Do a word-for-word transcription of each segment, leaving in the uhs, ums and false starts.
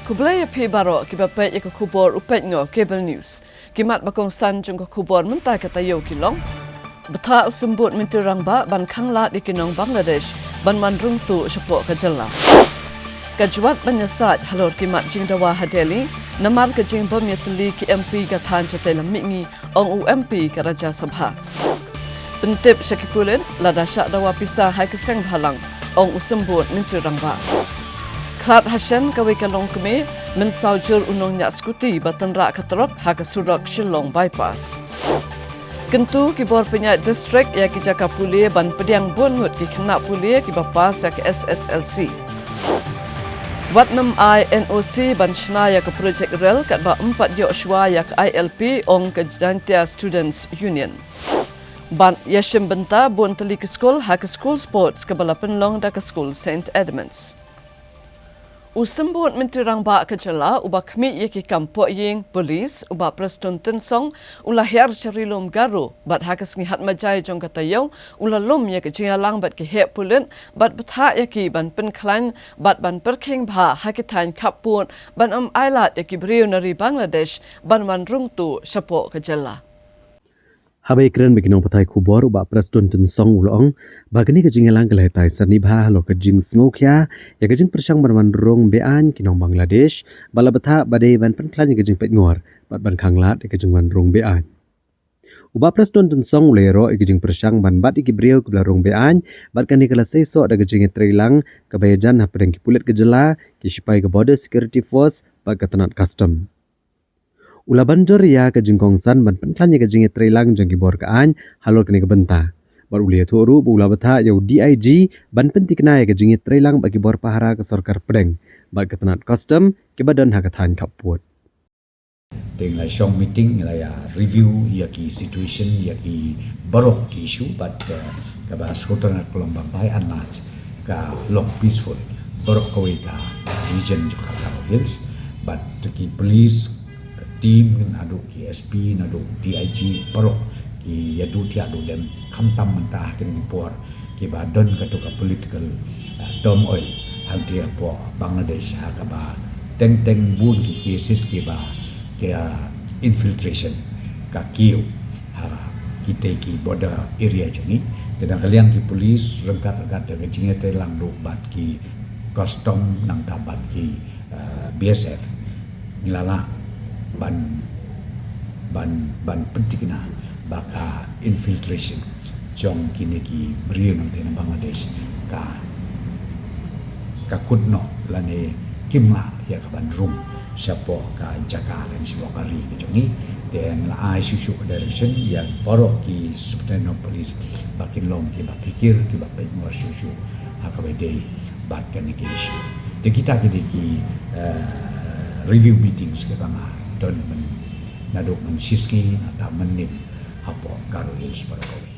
Khublei ïa phi baroh kiba peit ïa ka khubor u peit noh Cable News. Ki mat ba kongsan jong ka khubor mynta ka taïew ki long: Bthah u Symbud Myntri Rangbah ban khanglad ïa ki nong Bangladesh ban wan rung tuh shapoh ka jylla. Ka jwat ban ïasaid halor ki mat jingdawa ha Delhi namar ka jingbym ïatylli ki M P ka thaiñ shatei lam mihngi, ong u M P ka Rajya Sabha. Pyntip sha ki pulit lada shah dawa pisa ha ki seng bhalang, ong u Symbud Myntri Rangbah. Khlad ha shen kawei ka longkmie, mynsaw jur u nongñiah skuti ba tynrah ka trok ha ka surok Shillong Bypass. Kyntu ki bor pynïaid district ïa ki jaka pule ban pdiang bun ngut ki khynnah pule kiba pass ïa ka S S L C. Wat nym ai N O C ban shna ïa ka projek rel katba ym pat ïoh shuwa ïa ka I L P, ong ka Jaintia Students Union. Ban ïashim bynta bun tylli ki skul ha ka school sports kaba la pynlong da ka skul Saint Edmunds. U Symbud Myntri Rangbah ka jylla uba khmih ïa ki kam pohïing, police, u Bah Prestone Tynsong, u la hiar sha Ri Lum Garo bad ha ka sngi Hatmaijai jong ka taïew u la lum ïa ka jingïalang bad ki heh pulit bad bthah ïa ki ban pynkhlaiñ bad ban pyrkhing bha ha ki thaiñ khappud ban ym ailad ïa ki briew na ri Bangladesh ban wan rung tuh shapoh ka jylla. Haba ïakren bad ki nongpathai khubor, u Bah Prestone Tynsong u la ong ba kane ka jingïalang ka la ïatai sani bha halor ka jingsngewkhia ïa ka jingpyrshang ban wan rung be-aiñ ki nong Bangladesh, ba la bthah ba dei ban pynkhlaiñ ïa ka jingpeitngor bad ban khanglad ïa ka jingwan rung be-aiñ. U Bah Prestone Tynsong u la ïaroh ïa ka jingpyrshang ban bat ïa ki briew kiba la rung be-aiñ bad kane ka la seisoh da ka jingïatreilang kaba ïajan hapdeng ki pulit ka jylla, ki sipai ka Border Security Force bad ka tnat Custom. U la ban jur ïa ka jingkongsan ban pynkhlaiñ ïa ka jingïatreilang jong ki bor ka aiñ halor kane ka bynta. Bad u la ïathuh ruh ba u la bthah ïa u D I G ban pyntikna ïa ka jingïatreilang bad ki bor pahara ka sorkar pdeng bad ka tnat Custom kiba don ha ka thaiñ khappud. Te ngi la shong meeting, ngi la ïa review ïa ki situation, ïa ki baroh ki issue, bad, eh, kaba sngewtynnat ka long ba by and large ka long peaceful baroh kawei ka region jong ka Garo Hills, bad ki police team naduh ki S P naduh D I G baroh ki ïa duh thiah duh dem, khamtam mynta ha kine ki por kiba don kato ka political, uh, turmoil hangtei hapoh Bangladesh, ha kaba teng teng bun ki cases kiba, ki, uh, infiltration ka kiew ha kitei ki border area jong ngi. Te na ka liang ki police ryngkat ryngkat da ka jingïatreilang ruh bad ki custom nangta bad ki, uh, B S F, ngi la lah ban, ban, ban pyntikna ba ka infiltration jong kine ki briew nangtei na Bangladesh ka, ka kut noh lane kim lah ïa ka ban rung shapoh ka jaka lane shapoh ka ri ka jong ngi. Te ngi la ai shuh shuh ka direction ïa baroh ki superintendent of police ba kin long kiba phikir, kiba pynngor shuh shuh ha kaba ïadei bad kane ka issue. Te kita ki dei ki, eh, review meetings kiba nga don myn, naduh mynshisngi nangta mynnin hapoh Garo Hills baroh kawei.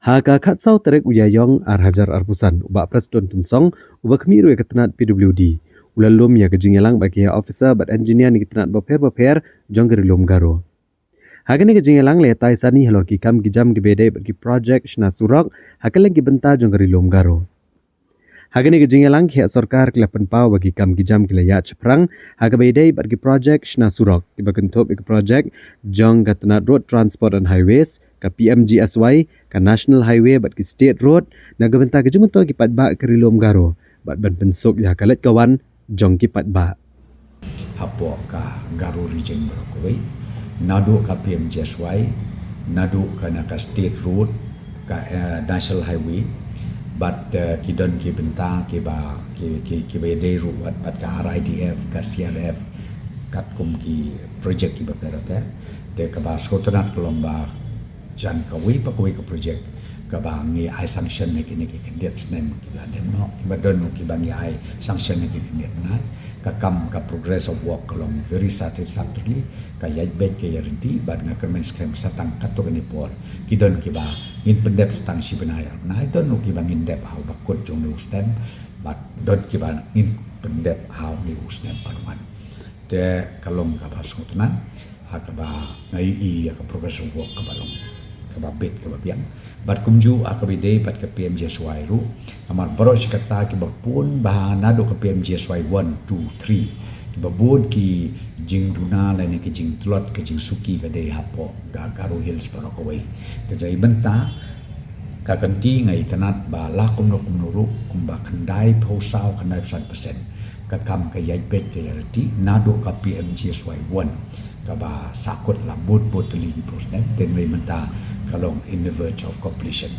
Ha ka khatsaw tarik u Ïaïong ar hajar arphew san, u Bah Prestone Tynsong, uba khmih ruh ïa ka tnat P W D, u la lum ïa ka jingïalang bad ki officer bad engineer na ki tnat bapher bapher jong ka Ri Lum Garo. Ha kane ka jingïalang la ïatai sani halor ki kam ki jam kiba ïadei bad ki projek shna surok ha kylleng ki bynta jong ka Ri Lum Garo. Ha kane ka jingïalang ki heh sorkar ki la pynpaw ba ki kam ki jam ki la ïaid shaphrang ha kaba ïadei bad ki projek shna surok kiba kynthup ïa ki projek jong ka tnat Road Transport and Highways, ka P M G S Y, ka National Highway bad ki State Road, na ka bynta ka jingmyntoi ki paidbah ka Ri Lum Garo bad ban pynsuk ïa ka leit ka wan jong ki paidbah. Hapoh ka Garo region baroh kawei, naduh ka P M G S Y, naduh ka na ka State Road, ka, eh, National Highway, bad, eh, ki don ki bynta kiba, ki, ki, kiba ïadei ruh bad, bad ka R I D F, ka C R F, katkum ki projek kiba pher bapher. Te kaba sngewtynnat ka long ba jan kawei pa kawei ka projek kaba ngi ai sanction ha kine ki khyndiat snem kiba la dep noh, kiba don kiba ngi ai sanction ha ki khyndiat bnai. Ka kam ka progress of work ka long very satisfactorily, ka ïaid beit ka ïaryntih, bad nga kyrmen skhem sa tang katto katne por ki don kiba ngin pyndep sa tang shi bnai ar bnai, don ruh kiba ngin dep ha uba kut jong une u snem, bad don kiba ngin pyndep ha une u snem ban wan. Te ka long kaba sngewtynnat ha kaba nga ïohi ïa ka progress of work kaba long kaba bit kaba biang. Bad kumjuh ha kaba ïadei bad ka P M G S Y ruh, namar baroh shi katta kiba bun bha naduh ka P M G S Y one, two, three, Kiba bud ki jingduna lane ki jingtlot, ki jingsuki ka dei hapoh ka Garo Hills baroh kawei. Te dei mynta ka kynti nga itynnad ba la kumno kumno ruh kumba khyndai phew saw, khyndai phew san percent ka kam ka ïaid beit ka ïaid lynti naduh ka P M G S Y one kaba sahkut la bud bud tylli ki project, te dei mynta ka long in the verge of completion.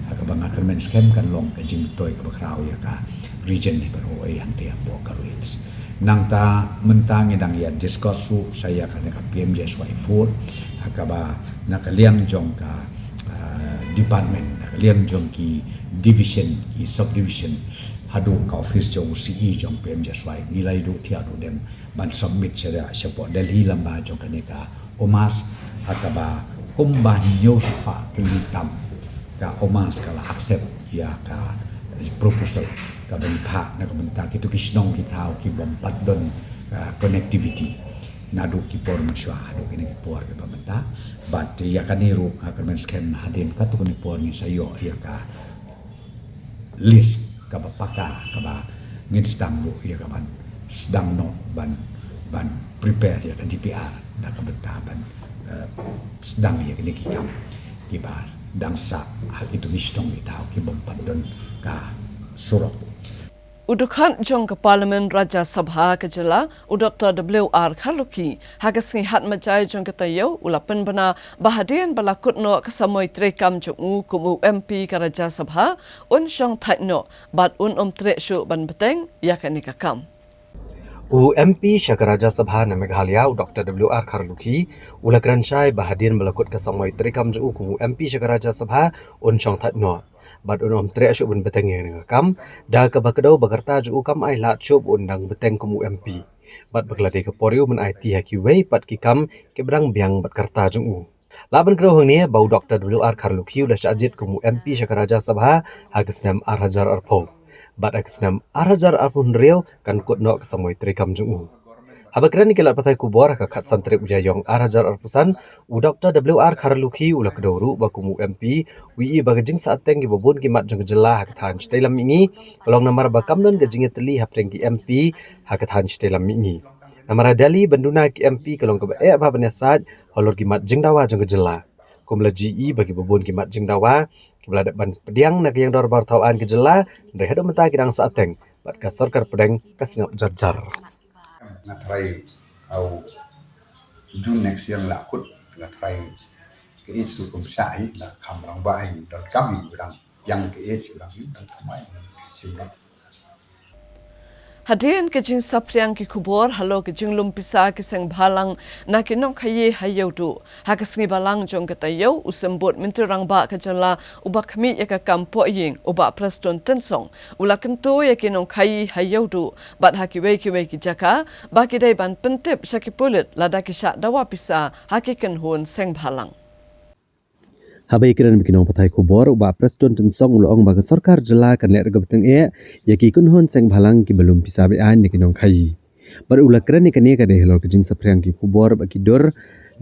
Ha kaba nga kyrmen skhem kan long ka jingmyntoi kaba khraw ïa ka region hi baroh ei hangtei hapoh Garo Hills. Nangta mynta ngi dang ïa discuss ruh sa ïa kane ka P M G S Y four, ha kaba na ka liang jong ka, ah, department, na ka liang jong ki division, ki subdivision, haduh ka office jong u C E jong P M G S Y, ngi la ïa duh thiah duh dem ban submit sha, shapoh Delhi lyngba jong kane ka OMAS, ha kaba kumba hynñiew spah tylli tam ka OMAS ka la accept ïa ka proposal kaba ngi phah na ka bynta kito ki shnong ki thaw ki bym pat don, ah, connectivity naduh ki por mynshuwa haduh kine ki por kiba mynta. Bad ïa kane ruh, ah, kyrmen skhem hadien katto katne por ngin sa ïoh ïa ka list kaba paka kaba ngin sdang ruh ïa ka ban sdang noh ban, ban prepare ïa ka D P R na ka bynta ban, eh, sdang ïa kine ki kam kiba dang sah ha kito ki shnong ki thaw ki bym pat don ka surok. U dkhot jong ka Parliament Rajya Sabha ka jylla, u Doctor W R Kharlukhi, ha ka sngi Hatmajai jong ka taïew u la pynbna ba hadien ba la kut noh ka samoi treikam jong u kum u M P ka Rajya Sabha, un shong thait noh bad un ym treh shuh ban bteng ïa kane ka kam. U M P sha ka Rajya Sabha na Meghalaya, u Doctor W R Kharlukhi, u la kren shai ba hadien ba la kut ka samoi treikam jong u kum u M P sha ka Rajya Sabha, un shong thait noh bad un ym treh shuh ban bteng ïa kane ka kam, da kaba kdew ba ka rta jong u kam ai lad shuh ba un dang bteng kum u M P. Bad ba ka la dei ka por ïa u ban aiti ha kiwei pat ki kam kiba dang biang bad ka rta jong u. Lah ban kdew hangne ba u Doctor W R Kharlukhi u la shah jied kum u M P sha ka Rajya Sabha ha ka snem ar hajar arphew. Bad ha ka snem ar hajar arphew hynriew kan kut noh ka samoi treikam jong u. Haba kren ïa ki lad pathai khubor ha ka khatsan tarik u Ïaïong ar hajar arphew san, u Doctor W R Kharlukhi u la kdew ruh ba kum u M P u ïohi ba ka jingsahteng kiba bun ki mat jong ka jylla ha ka thaiñ shatei lam mihngi ka long namar ba kam don ka jingïatylli hapdeng ki M P ha ka thaiñ shatei lam mihngi. Namar ha Delhi ban duna ki M P ka long kaba eh bha ban ïasaid halor ki mat jingdawa jong ka jylla. Kum la ju ïohi ba kiba bun ki mat jingdawa kiba la dep ban pdiang na ka ïing dorbar thaw aiñ ka jylla, hynrei haduh mynta ki dang sahteng bad ka sorkar pdeng ka sngap jar jar. Nga trai au June next year la kut, nga trai ka age su kum sha hi, la kham rangbah hi, don kam hi, dang yang ka age dang hi, dang thamai, sim dang. Hadien ka jingsaphriang ki khubor halor ka jinglum pisa ki seng bhalang na ki nongkhaïi ha Ïewduh, ha ka sngi Balang jong ka taïew, u Symbud Myntri Rangbah ka jylla uba khmih ïa ka kam pohïing, u Bah Prestone Tynsong, u la kyntu ïa ki nongkhaïi ha Ïewduh bad ha kiwei kiwei ki jaka ba ki dei ban pyntip sha ki pulit lada ki shah dawa pisa ha ki kynhun seng bhalang. Haba ïakren bad ki nongpathai khubor, u Bah Prestone Tynsong u la ong ba ka sorkar jylla kan leh ruh kaba tyngeh ïa ki kynhun seng bhalang kiba lum pisa be-aiñ na ki nongkhaïi. Bad u la kren ïa kane ka dei halor ka jingsaphriang ki khubor ba ki dur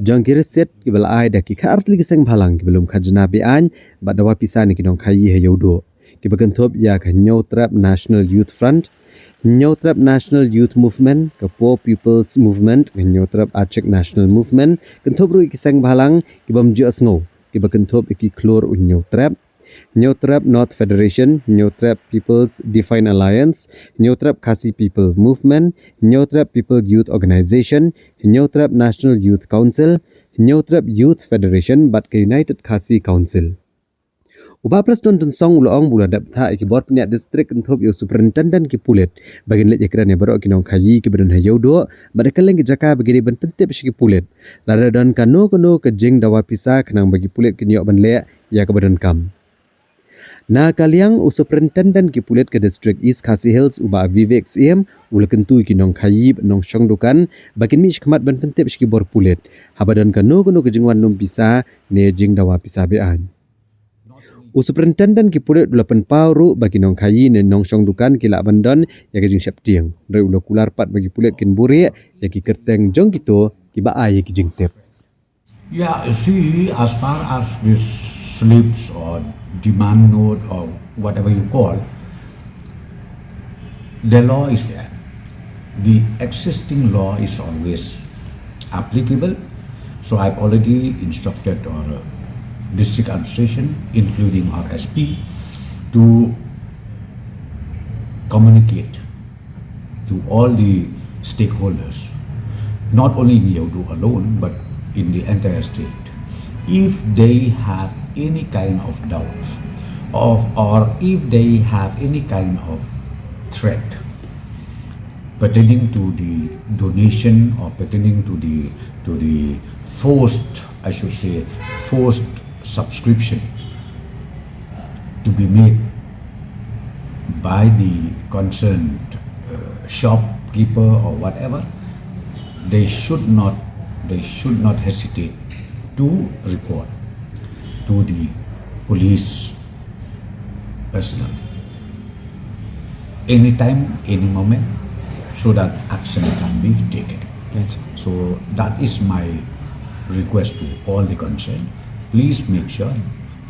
jong ki receipt kiba la ai da ki khatar tylli ki seng bhalang kiba lum khajna be-aiñ bad dawa pisa na ki nongkhaïi ha Ïewduh, kiba kynthup ïa ka Hynñiewtrep National Youth Front, Hynñiewtrep National Youth Movement, ka Poor People's Movement, ka Hynñiewtrep Achik National Movement, kynthup ruh ïa ki seng bhalang kibym ju ïohsngew, kiba kynthup ïa ki khlur u Hynñiewtrep, Hynñiewtrep North Federation, Hynñiewtrep People's Deafblind Alliance, Hynñiewtrep Khasi People Movement, Hynñiewtrep People Youth Organization, Hynñiewtrep National Youth Council, Hynñiewtrep Youth Federation bad ka United Khasi Council. U Bah Prestone Tynsong u la ong ba u la dep bthah ïa ki bor pynïaid district kynthup ïa u Superintendent ki pulit ba kin leit ïakren ïa baroh ki nongkhaïi kiba don ha Ïewduh bad ha kylleng ki jaka ba ki dei ban pyntip sha ki pulit lada don kano kano ka jingdawa pisa khnang ba ki pulit kin ïoh ban leh ïa kaba donkam. Na ka liang u Superintendent ki pulit ka District East Khasi Hills u Bah Vivek Syiem u la kyntu ïa ki nongkhaïi bad nongshong dukan ba kin mih shakhmat ban pyntip sha ki bor pulit haba don kano kano ka jingwan lum pisa ne jingdawa pisa be-aiñ. U Superintendent ki pulit u la pynpaw ruh ba ki nongkhaïi ne nongshong dukan ki lah ban don ïa ka jingsheptieng. Hynrei u la kular pat ba ki pulit kin buhrieh ïa ki kyrteng jong kito kiba ai ïa ki jingtip. Yeah, see, as far as this slips or demand note or whatever you call, the law is there. The existing law is always applicable. So I've already instructed our uh, district administration, including our S P, to communicate to all the stakeholders, not only in Yeodu alone, but in the entire state. If they have any kind of doubts of, or if they have any kind of threat pertaining to the donation or pertaining to the, to the forced, I should say, forced subscription to be made by the concerned uh, shopkeeper or whatever, they should not, they should not hesitate to report to the police personnel anytime, any moment, so that action can be taken. Yes, sir. So that is my request to all the concerned. Please make sure,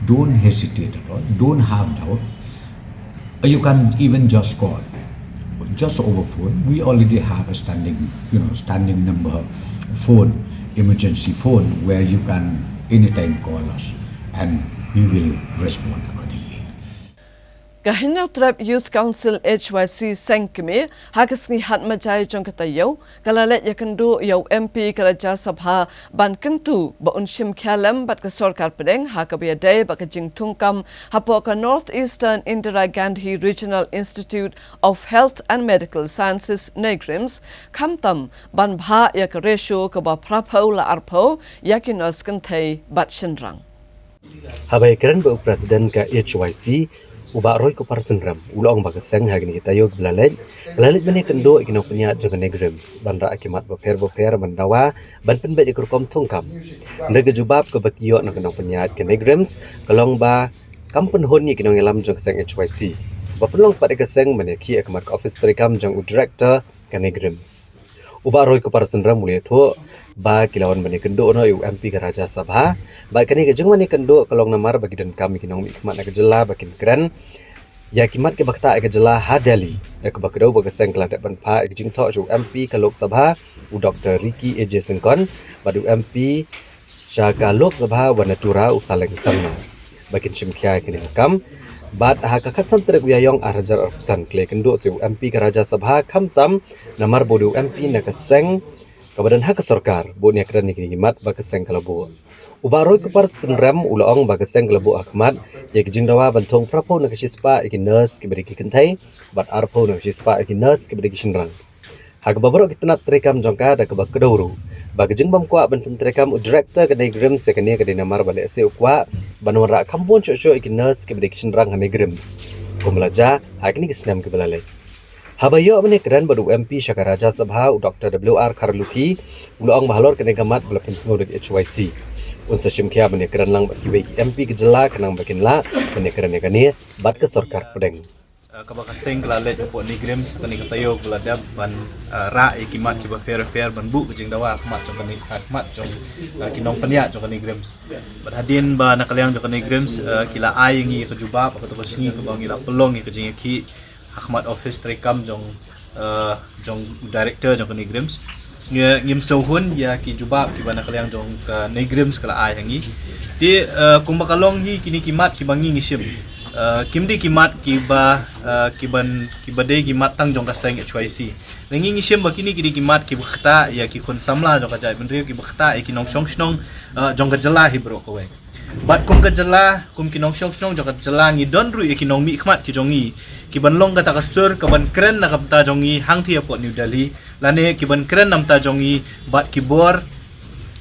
don't hesitate at all, don't have doubt. Uh, You can even just call, just over phone. We already have a standing, you know, standing number phone, emergency phone, where you can anytime call us, and we will respond accordingly. Ka Hynñiewtrep Youth Council H Y C Seng Kmie ha ka sngi Hatmajai jong ka taïew ka la leit ïakynduh ïa u M P ka Rajya Sabha ban kyntu ba un shim khia lem bad ka sorkar pdeng ha kaba ïadei bad ka jingthungkam hapoh ka North Eastern Indira Gandhi Regional Institute of Health and Medical Sciences, NEIGRIHMS, khamtam ban bhah ïa ka ratio kaba phraphew la arphew ïa ki nurse kynthei bad shynrang. Haba ïakren bad u President ka H Y C, u Bah Roy Kupar Synrem, u la ong ba ka seng ha kine ki taïew kiba la leit, ka la leit ban ïakynduh ïa ki nongpynïaid jong ka NEIGRIHMS ban rah ïa ki mat bapher bapher ban dawa ban pynbeit ïa ka rukom thungkam. Hynrei ka jubab kaba ki ïoh na ki nongpynïaid ka NEIGRIHMS ka long ba kam pynhun ïa ki nongïalam jong ka seng H Y C, ba pynlong pat ïa ka seng ban ïakhih ïa ka mat ka office treikam jong u Director ka NEIGRIHMS. U Bah Roy Kupar Synrem u la ïathuh ba ki la wan ban ïakynduh noh ïa u M P ka Rajya Sabha, bad kane ka jingwan ïakynduh ka long namar ba ki donkam ïa ki nongmihkhmat na ka jylla ba kin kren ïa ki mat kiba ktah ïa ka jylla ha Delhi. Ïa kaba kdew ba ka seng ka la dep ban phah ïa ka jingthoh sha u M P ka Lok Sabha, u Doctor Ricky A J Syngkon, bad u M P sha ka Lok Sabha wa Natura, u Saleng Sangma, ba kin shim khia ïa kane ka kam. Bad ha ka khatsan tarik u Ïaïong arhajar arphew san, ki la ïakynduh sha u M P ka Rajya Sabha khamtam namar ba u dei u M P na ka seng kaba don ha ka sorkar, ba un ïakren ïa kine ki mat ba ka seng ka la buh. U Bah Roy Kupar Synrem u la ong ba ka seng ka la buh ha khmat ïa ka jingdawa ban thung phraphew na ka shispah ïa ki nurse kiba dei ki kynthei, bad arphew na ka shispah ïa ki nurse kiba dei ki shynrang. Ha kaba baroh ki tnat treikam jong ka, da kaba kdew ruh ba ka jingbym kwah ban pyntreikam u Director ka NEIGRIHMS ïa kane ka dei namar ba lehse u kwah ban wanrah kham bun shuh shuh ïa ki nurse kiba dei ki shynrang ha NEIGRIHMS, kumba la jia ha kine ki snem kiba la leit. Haba ïoh ban ïakren bad u M P sha ka Rajya Sabha, u Doctor W R Kharlukhi, u la ong ba halor kane ka mat ba la pynsngew da ka H Y C, un sa shim khia ban ïakren lang bad kiwei ki M P ka jylla khnang ba kin lah ban ïakren ïa kane bad ka sorkar pdeng. Eh, kaba ka seng ka la leit hapoh NEIGRIHMS ha kane ka taïew ba la dep ban, eh, rah ïa ki mat kiba pher pher ban buh ka jingdawa ha khmat jong ka NEI-, ha khmat jong, eh, ki nongpynïaid jong ka NEIGRIHMS. Bad hadien ba na ka liang jong ka NEIGRIHMS, eh, ki la ai ïa ngi ka jubab ha kato ka sngi kaba ngi la pynlong ïa ka jingïakhih ha khmat office treikam jong, eh, jong u Director jong ka NEIGRIHMS. Ngi, ngim sngewhun ïa ki jubab kiba na ka liang jong ka NEIGRIHMS ka la ai ha ngi. Te, eh, kumba ka long hi, kine ki mat kiba ngi ngi shim, eh, kim dei ki mat kiba, eh, kiban, kiba dei ki mat tang jong ka seng H Y C. Ngi ngi shim ba kine ki dei ki mat kiba ktah ïa ki khun samla jong ka jaitbynriew, kiba ktah ïa ki nongshong shnong, eh, jong ka jylla hi baroh kawei. Bad kum ka jylla, kum ki nongshong shnong jong ka jylla, ngi don ruh ïa ki nongmihkhmat ki jong ngi kiban long kata ka sur kaban kren na ka bynta jong ngi hangtei hapoh New Delhi, lane kiban kren na bynta jong ngi bad ki bor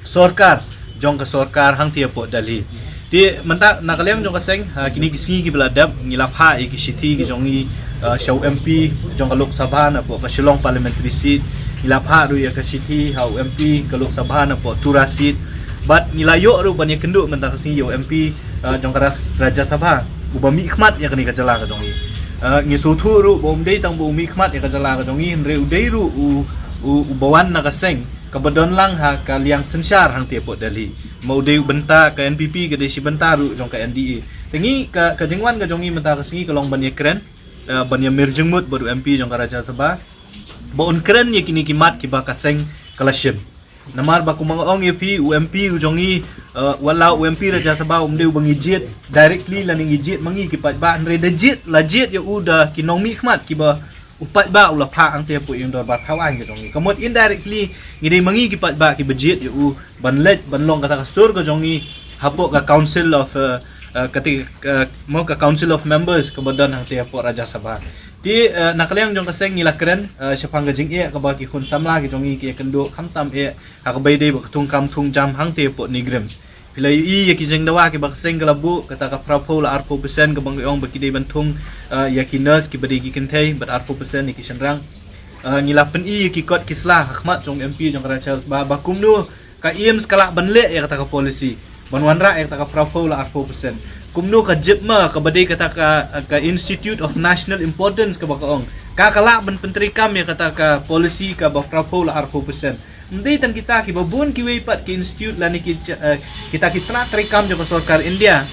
sorkar jong ka sorkar hangtei hapoh Delhi. Te mynta na ka liang jong ka seng, ha kine ki sngi kiba la dep, ngi la phah ïa ki shithi ki jong ngi, eh, sha u M P jong ka Lok Sabha napoh ka Shillong Parliamentary Seat. Ngi la phah ruh ïa ka shithi ha u M P ka Lok Sabha napoh Tura Seat. Bad ngi la ïoh ruh ban ïakynduh mynta ka sngi ïa u M P, eh, jong ka Ras-, Rajya Sabha, uba mihkhmat ïa kane ka jylla ka jong ngi. Eh, ngi sngewthuh ruh ba um dei tang ba u mihkhmat ïa ka jylla ka jong ngi, hynrei u dei ruh u, u, uba wan na ka seng kaba don lang ha ka liang synshar hangtei hapoh Delhi. Ma u dei u bynta ka N P P, ka dei shi bynta ruh jong ka N D A. Te ngi ka, ka jingwan ka jong ngi mynta ka sngi ka long ban ïakren, eh, ban ïamir jingmut bad u M P jong ka Rajya Sabha, ba un kren ïa kine ki mat kiba ka seng ka la shim. Namar ba kumba nga ong ïa phi, u M P u jong ngi, uh, wat la u M P Rajya Sabha um dei uba ngi jied directly lane ngi jied ma ngi ki paidbah, hynrei da jied, la jied ïa u da ki nongmihkhmat kiba u paidbah u la phah hangtei hapoh ïing dorbar thaw aiñ ka jong ngi. Ka mut indirectly ngi dei ma ngi ki paidbah kiba jied ïa u ban leit ban long kata ka sur ka jong ngi hapoh ka Council of, uh, uh, kata, uh, mo ka Council of Members kaba don hangtei hapoh Rajya Sabha. Te, uh, na ka liang jong ka seng ngi la kren, uh, shaphang ka jingeh kaba ki khun samla ki jong ngi ki ïakynduh, khamtam eh ha kaba ïadei bad ka thungkam thungjam hangtei hapoh NEIGRIHMS. Phi la ïohi ïa ki jingdawa kiba ka seng ka la buh, kata ka phra phew la arphew percent kaba ngi ong ba ki dei ban thung, uh, ïa ki nurse kiba dei ki kynthei bad arphew percent ïa ki shynrang. Uh, ngi la pyni ïa ki kot ki sla ha khmat jong M P jong ka Rajya Sabha ba kumno ka AIIMS ka lah ban leh ïa kata ka policy ban wanrah ïa kata ka phra phew la arphew percent. Kumno ka JIPMER kaba dei kata ka, ka Institute of National Importance kaba ka ong, ka ka lah ban pyntreikam ïa kata ka policy kaba phra phew la arphew percent. Ym dei tang kita, kiba bun kiwei pat ki institute lane ki, eh, kita ki tnat treikam jong ka sorkar India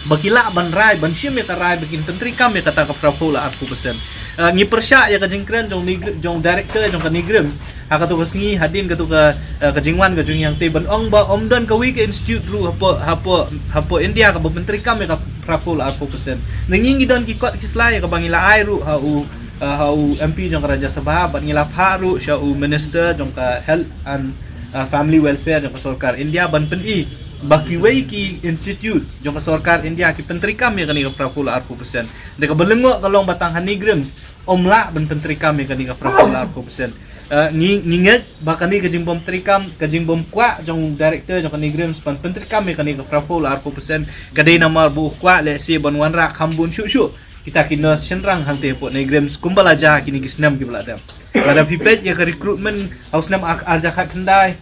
ba ki lah ban rai, ban shim ïa ka rai ba kin pyntreikam ïa kata ka phra phew la arphew percent. Eh, ngi pyrshah ïa ka jingkren jong NEIGRI-, jong director jong ka NEIGRIHMS ha kato ka sngi hadien kato ka, eh, ka jingwan ka jong ngi hangtei ban ong ba ym don kawei ka institute ruh hapoh, hapoh, hapoh India kaba pyntreikam ïa ka phra phew la arphew percent. Ngi ngi don ki kot ki sla ïa kaba ngi la ai ruh ha u, eh, ha u M P jong ka Rajya Sabha bad ngi la phah ruh sha u Minister jong ka Health and, eh, Family Welfare jong ka sorkar India ban pyni ba kiwei ki institute jong ka sorkar India ki pyntreikam ïa kane ka phra phew la arphew percent. Hynrei kaba lyngngoh ka long ba tang ha NEIGRIHMS ym lah ban pyntreikam ïa kane ka phra phew la arphew percent. Eh, ngi, ngi ngeit ba kane ka jingbym treikam, ka jingbym kwah jong u director jong ka NEIGRIHMS ban pyntreikam ïa kane ka phra phew la arphew percent ka dei namar ba u kwah lehse ban wanrah kham bun shuh shuh kita ki nurse shynrang hangtei hapoh NEIGRIHMS kumba la jia kine ki snem kiba la dep. Lada phi peit ïa ka recruitment ha u snem ar-, arhajar khatkhyndai,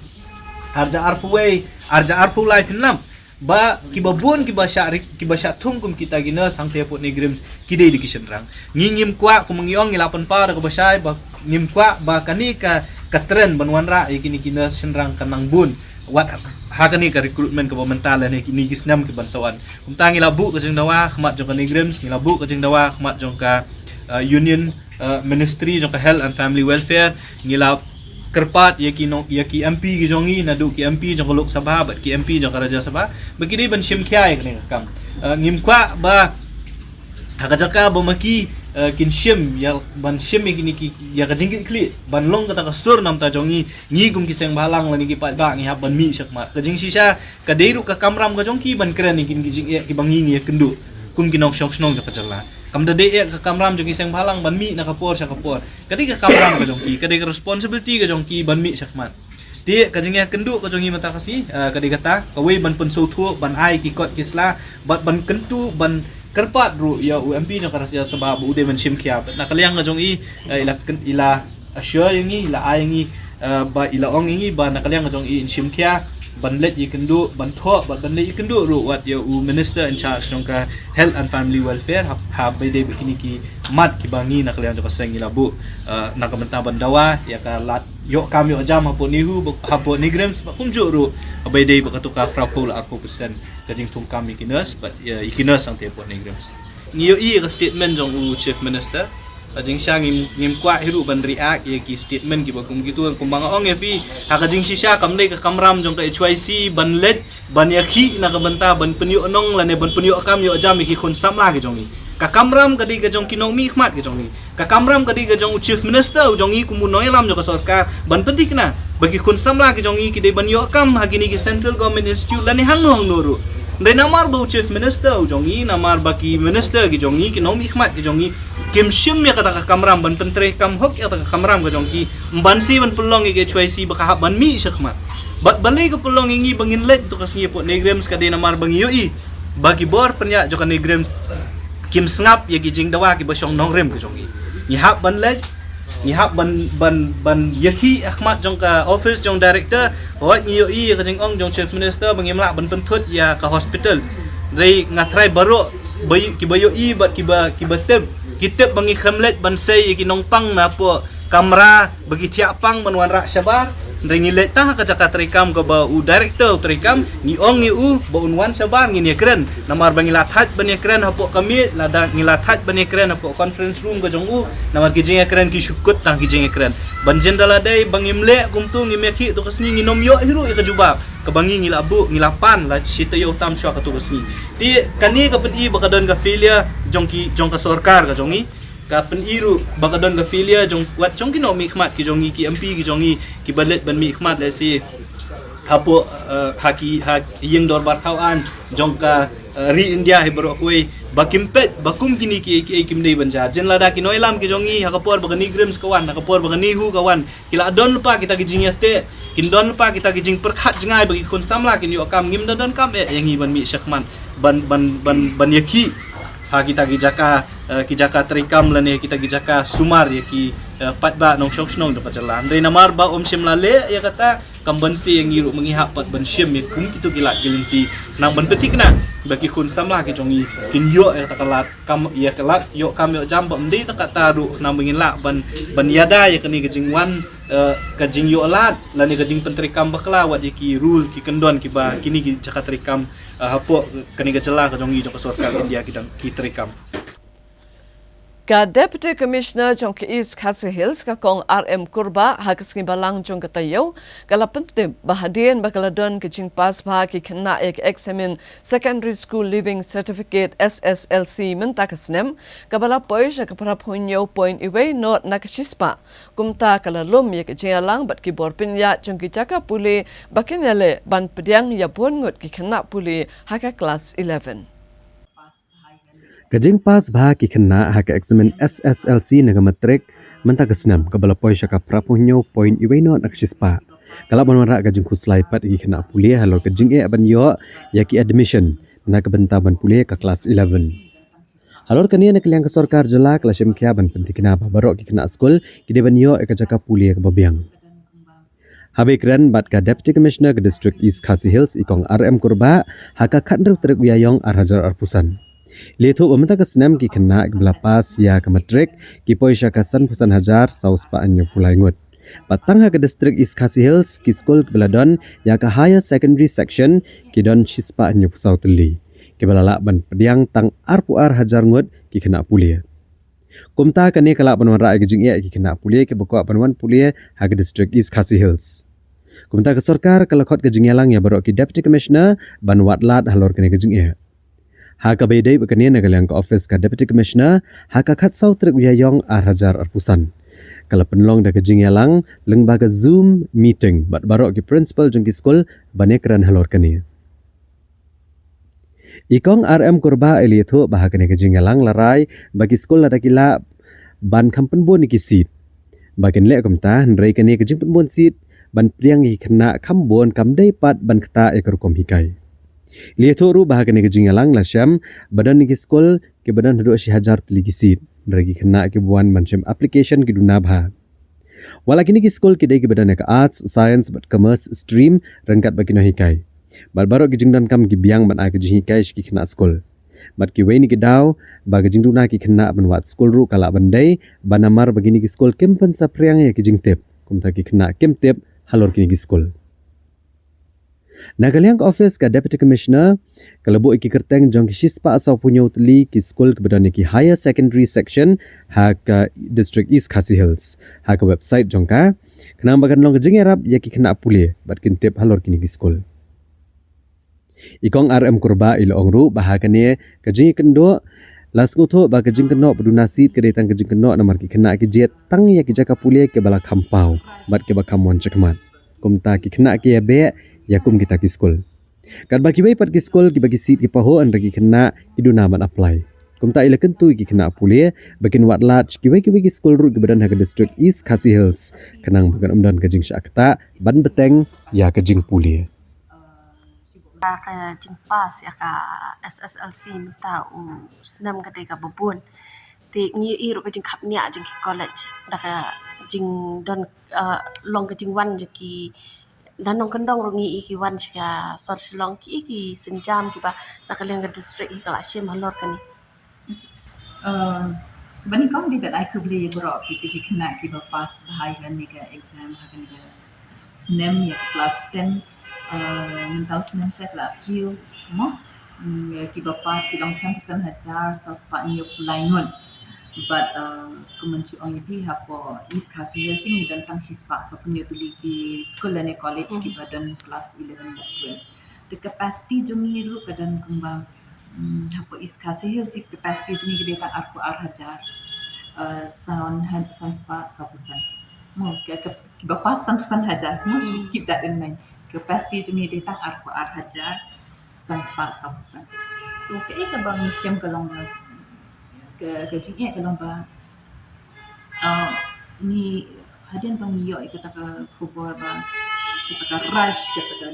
arhajar arphew wei, arhajar arphew lai, phin lap ba kiba bun kiba shah ri-, kiba shah thung kum kita ki nurse hangtei hapoh NEIGRIHMS ki dei da ki shynrang. Ngi ngim kwah, kum ngi ong, ngi la pynpaw da kaba shai ba ngim kwah ba kane ka, ka trend ban wanrah ïa kine ki nurse shynrang kan nang bun wat ha kane ka recruitment kaba mynta lane kine ki snem ki ban sa wan. Kumta ngi la buh ka jingdawa ha khmat jong ka NEIGRIHMS, ngi la buh ka jingdawa ha khmat jong ka, uh, Union, uh, Ministry jong ka Health and Family Welfare, ngi la kyrpad ïa ki nong, ïa ki M P ki jong ngi, naduh ki M P jong ka Lok Sabha bad ki M P jong ka Rajya Sabha ba ki dei ban shim khia ïa kane ka kam. Uh, ngim kwah ba ha ka jaka ba ma ki, uh, kin shim ïa, ban shim ïa kine ki, ïa ka jingkitkhlieh ban long kata ka sur namar ta jong ngi, ngi kum ki seng bhalang lane ki paidbah ngi hap ban mih shakhmat. Ka jingshisha ka dei ruh ka kamram ka jong ki ban kren ïa kine ki jingeh kiba ngi ngi ïakynduh kum ki nongshong shnong jong ka jylla. Kam da dei eh ka kamram jong ki seng bhalang ban mih na ka por sha ka por. Ka dei ka kamram ka jong ki, ka dei ka responsibility ka jong ki ban mih shakhmat. Te ka jingïakynduh ka jong ngi mynta ka sngi, ah, ka dei kata, kawei ban pynsngewthuh, ban ai ki kot ki sla bad ban kyntu, ban kyrpad ruh ïa u M P jong ka Rajya Sabha ba u dei ban shim khia. Bad na ka liang ka jong i, eh, i la kyn-, i la assure ïa ngi, i la ai ïa ngi, eh, ba i la ong ïa ngi ba na ka liang ka jong i in shim khia ban leit ïakynduh, ban thoh bad ban leit ïakynduh ruh wat ïa u Minister in charge jong ka Health and Family Welfare ha, ha ba ïadei bad kine ki mat kiba ngi na ka liang jong ka seng ngi la buh, eh, na ka bynta ban dawa ïa ka lad ïoh kam ïoh jam hapoh NEHU, hapoh NEIGRIHMS bad kumjuh ruh ha ba ïadei bad kato ka phra phew la arphew percent ka jingthung kam ïa ki nurse bad, eh, ïa ki nurse hangtei hapoh NEIGRIHMS. Ngi ïohi ïa ka statement jong u Chief Minister. Ka jingshisha ngim, ngim kwah hi ruh ban react ïa ki statement kiba kum kito, kumba nga ong ïa phi, ha ka jingshisha kam dei ka kamram jong ka H Y C ban leit ban ïakhih na ka bynta ban pynïoh nong lane ban pynïoh kam ïoh jam ïa ki khun samla ki jong ngi. Ka kamram ka dei ka jong ki nongmihkhmat ki jong ngi. Ka kamram ka dei ka jong u Chief Minister u jong ngi kum u nongïalam jong ka sorkar ban pynthikna ba ki khun samla ki jong ngi ki dei ban ïoh kam ha kine ki Central Government Institute lane hangno hangno ruh. Hynrei namar ba u Chief Minister u jong ngi, namar ba ki minister ki jong ngi, ki nongmihkhmat ki jong ngi kim shim ïa kata ka kamram ban pyntreikam hok ïa kata ka kamram ka jong ki, ban sa ban pynlong ïa ka H Y C ba ka hap ban mih shakhmat. Bad balei ka pynlong ïa ngi ba ngin leit to ka sngi hapoh NEIGRIHMS ka dei namar ba ngi ïohi ba ki bor pynïaid jong ka NEIGRIHMS kim sngap ïa ki jingdawa kiba shong nongrim ka jong ngi. Ngi hap ban leit, ngi hap ban, ban, ban ïakhih ha khmat jong ka office jong director. Hooid ngi ïohi ïa ka jingong jong Chief Minister ba ngim lah ban pynthut ïa ka hospital. Hynrei nga tharai baroh ba ï-, kiba ïohi bad kiba, kiba tip, ki tip ba ngi khlem leit ban sei ïa ki nongpang na hapoh kamra ba ki thiah pang ban wanrah shabar. Hynrei ngi leit tang ha ka jaka treikam kaba u director u treikam, ngi ong ïa u ba un wan shabar, ngin ïakren. Namar ba ngi la thait ban ïakren hapoh ka miej, lada ngi la thait ban ïakren hapoh conference room ka jong u. Namar ki jingïakren ki shu kut tang ki jingïakren. Ban jin da la dei ba ngim leh kumtu, ngim ïakhih tu ka sngi, ngin ym ïoh hi ruh ïa ka jubab kaba ngi ngi la buh, ngi la pan la shi taïew tam shuwa katu ka sngi. Te kane ka pyni ba ka don ka failure jong ki, jong ka sorkar ka jong ngi. Ka pyni ruh ba ka don ka failure jong, wat jong ki nongmihkhmat ki jong ngi, ki M P ki jong ngi, kiba leit ban mihkhmat lehse hapoh, eh, ha ki, ha ïing dorbar thaw aiñ jong ka, eh, ri India hi baroh kawei, ba kim peit ba kum kine kiei kiei kim dei ban jia. Jin lada ki nongïalam ki jong ngi, ha ka por ba ka NEIGRIHMS ka wan, ha ka por ba ka NEHU ka wan, ki la don lypa kita ki jingïateh, kin don lypa kita ki jingpyrkhat jngai ba ki khun samla kin ïoh kam. Ngim da don kam eh ïa ngi ban mih shakhmat ban, ban, ban, ban ïakhih ha kita ki jaka, eh, ki jaka treikam lane kita ki jaka sumar ïa ki, eh, paidbah nongshong shnong jong ka jylla. Hynrei namar ba ym shym la leh ïa kata, kam banse ïa ngi ruh ma ngi hap pat ban shim ïa kum kitu ki lad ki lynti, khnang ban pynthikna ba ki khun samla ki jong ngi kin ïoh ïa kata ka lad kam, ïa ka lad ïoh kam ïoh jam, ba ym dei tang kata ruh, khnang ba ngin lah ban, ban ïada ïa kane ka jingwan, eh, ka jingïoh lad lane ka jingpyntreikam bakla wat ïa ki rule ki kyndon kiba kine ki jaka treikam, eh, hapoh kane ka jylla ka jong ngi jong ka sorkar India ki dang ki treikam. Ka Deputy Commissioner jong ka East Khasi Hills, ka Kong R M Kurbah, ha ka sngi Balang jong ka taïew, ka la pyntip ba hadien ba ka la don ka jingpass bha ki khynnah ïa ka eksamin Secondary School Leaving Certificate, S S L C, mynta ka snem, kaba la poi sha ka phra phew hynñiew point wei not na ka shispah. Kumta ka la lum ïa ka jingïalang bad ki bor pynïaid jong ki jaka pule ba kin ïaleh ban pdiang ïa bun ngut ki khynnah pule ha ka klas eleven. Ka jingpass bha ki khynnah ha ka eksamin S S L C ne ka matrik mynta ka snem, kaba la poi sha ka phra phew hynñiew point wei not na ka shispah, ka lah ban wanrah ka jingkhuslai pat ïa ki khynnah pule halor ka jingeh ban ïoh ïa ki admission na ka bynta ban pule ka klas eleven. Halor kane, na ka liang ka sorkar jylla ka la shim khia ban pynthikna ba baroh ki khynnah skul ki dei ban ïoh ïa ka jaka pule kaba biang. Haba ïakren bad ka Deputy Commissioner ka District East Khasi Hills, i Kong R M Kurbah, ha ka khathynriew tarik u Ïaïong ar hajar arphew san, la ïathuh ba mynta ka snem ki khynnah kiba la pass ïa ka matrik ki poi sha ka sanphew san hajar saw spah hynñiewphew lai ngut. Bad tang ha ka District East Khasi Hills, ki skul kiba la don ïa ka Higher Secondary Section ki don shispah hynñiewphew saw tylli, kiba la lah ban pdiang tang arphew ar hajar ngut ki khynnah pule. Kumta kane ka lah ban wanrah ïa ka jingeh ïa ki khynnah pule kiba kwah ban wan pule ha ka District East Khasi Hills. Kumta ka sorkar ka la khot ka jingïalang ïa baroh ki Deputy Commissioner ban wad lad halor kane ka jingeh. Ha kaba ïadei bad kane, na ka liang ka office ka Deputy Commissioner, ha ka khatsaw tarik u Ïaïong ar hajar arphew san, ka la pynlong da ka jingïalang lyngba ka Zoom meeting bad baroh ki principal jong ki skul ban ïakren halor kane. I Kong R M Kurbah i la ïathuh ba ha kane ka jingïalang la rai ba ki skul lada ki lah ban kham pynbun ïa ki seat, ba kin leh kumta, hynrei kane ka jingpynbun seat ban pdiang ïa ki khynnah kham bun kam dei pat ban ktah ïa ka rukom hikai. La ïathuh ruh ba ha kane ka jingïalang la shem ba don ïa ki skul kiba don haduh shi hajar tylli ki seat, hynrei ki khynnah kiba wan ban shim application ki duna bha. Wat la kine ki skul ki dei kiba don ïa ka Arts, Science bad Commerce stream ryngkat bad ki nonghikai, bad baroh ki jingdonkam ki biang ban ai ka jinghikai sha ki khynnah skul. Bad kiwei na ki daw ba ka jingduna ki khynnah ban wad skul ruh ka lah ban dei ba namar ba kine ki skul kim pynsaphriang ïa ki jingtip, kumta ki khynnah kim tip halor kine ki skul. Na ka liang ka office ka Deputy Commissioner, ka la buh ïa ki kyrteng jong ki shispah sawphew hynñiew tylli ki skul kiba don ïa ki Higher Secondary Section ha ka District East Khasi Hills ha ka website jong ka, khnang ba kan long ka jingïarap ïa ki khynnah pule bad kin tip halor kine ki skul. I Kong R M Kurbah i la ong ruh ba ha kane ka jingïakynduh, la sngewthuh ba ka jingkynnoh ba duna seat ka dei tang ka jingkynnoh namar ki khynnah ki jied tang ïa ki jaka pule kiba la kham paw bad kiba kham wan shakhmat. Kumta ki khynnah ki ïabeh ïa kum kita ki skul. Katba kiwei pat ki skul kiba ki seat ki pahuh, hynrei ki khynnah ki duna ban apply. Kumta i la kyntu ïa ki khynnah pule ba kin wad lad sha kiwei kiwei ki skul ruh kiba don ha ka District East Khasi Hills, khnang ba kan ym don ka jingshah ktah ban bteng ïa ka jingpule. Ka jingpass ïa ka S S L C mynta u snem ka dei kaba bun. Te ngi ïohi ruh ka jingkhapngiah jong ki college da ka jingdon, eh, long ka jingwan jong ki, da nongkyndong ruh ngi ïohi ki wan sha ka sor Shillong, ki ïohi ki sienjam kiba na ka liang ka district hi ka la shim halor kane. Eh, Ba nyngkong dei ban ai khublei ïa baroh kito ki khynnah kiba pass bha ïa kane ka exam ha kane ka snem, ïa ka class ten. Eh, mynta u snem sha ka la kiew mo. Mm, ïa kiba pass ki long san phew san hajar saw spah hynñiew phew lai ngut. Bad, eh, kumba shu ong ïa phi, hapoh East Khasi Hills ngi don tang shispah saw phew hynñiew tylli ki skul lane college kiba don class eleven bad twelve. Te capacity jong ngi ruh ka don kumba, mm, hapoh East Khasi Hills, capacity jong ngi ka dei tang arphew ar hajar, eh, san ha-, san spah saw phew san. Mo, ka, ka, ba pass san phew san hajar. Mo, keep that in mind. Capacity jong ngi dei tang arphew ar hajar san spah saw phew san. So, kaei kaba ngi shem ka long ba, ka, ka jingeh ka long ba, ah, ngi, hadien ba ngi ïoh ïa kata ka khubor ba, kata ka rush, kata ka,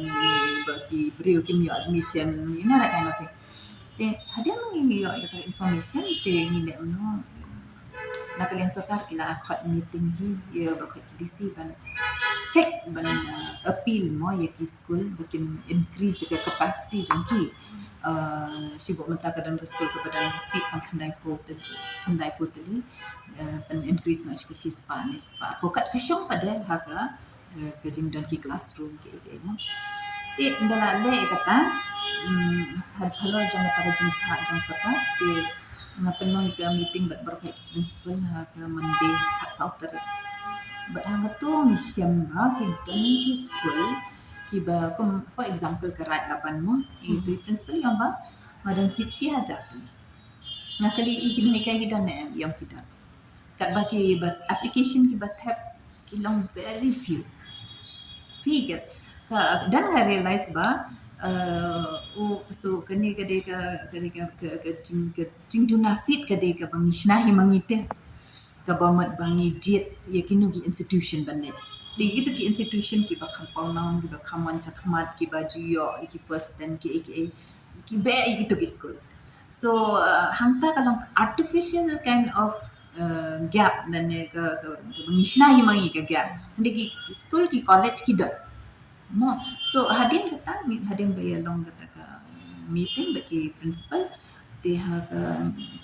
ba ki briew kim ïoh admission, you know, that kind of thing. Te hadien ba ngi ïoh ïa kata ka information, te ngi leh kumno, na ka liang sorkar ki la khot meeting hi ïa baroh ki D C ban check, ban, uh, appeal mo ïa ki skul ba kin increase ïa ka capacity jong ki. Uh, shibun mynta ka don ka skul kaba don seat tang khyndai phew tylli, khyndai phew tylli, uh, ban increase noh sha ka shispah ne shispah. Ko kat ka shong pat de ha ka, eh, ka jingdon ki classroom kiei kiei mo. Te ynda la leh ïa kata, mm, ha, halor jong kata ka jingthaw jong sorkar, te nga pynlong ïa ka meeting bad baroh ki principal ha ka Monday khatsaw tarik. Bad hangto ngi shem ba ki don ki skul kiba kum, for example, ka Raid Laban mo. Ito i principal i ong ba nga don seat shi hajar tylli. Nga kylli i, ki nonghikai ki don ne em? I ong ki don. Katba kiba application kiba thep ki long very few. Few kat. Ka, dan nga realize ba, eh, oh, so kane ka dei ka, ka dei ka, ka, ka jing, ka jingduna seat ka dei kaba ngi shna hi ma ngi te. Kaba mut ba ngi jied ïa kino ki institution ban leh. Te kito ki institution kiba kham pawnong, kiba kham wan shakhmat, kiba ju ïoh ïa ki first ten kiei kiei, ki beh ïa kito ki skul. So, uh, hangta ka long artificial kind of, uh, gap, lane ka, ka, ka ngi shna hi ma ngi ka gap. Hynrei ki skul, ki college ki don. Mo. So hadien kata, hadien ba ïa long kata ka meeting bad ki principal, te ha ka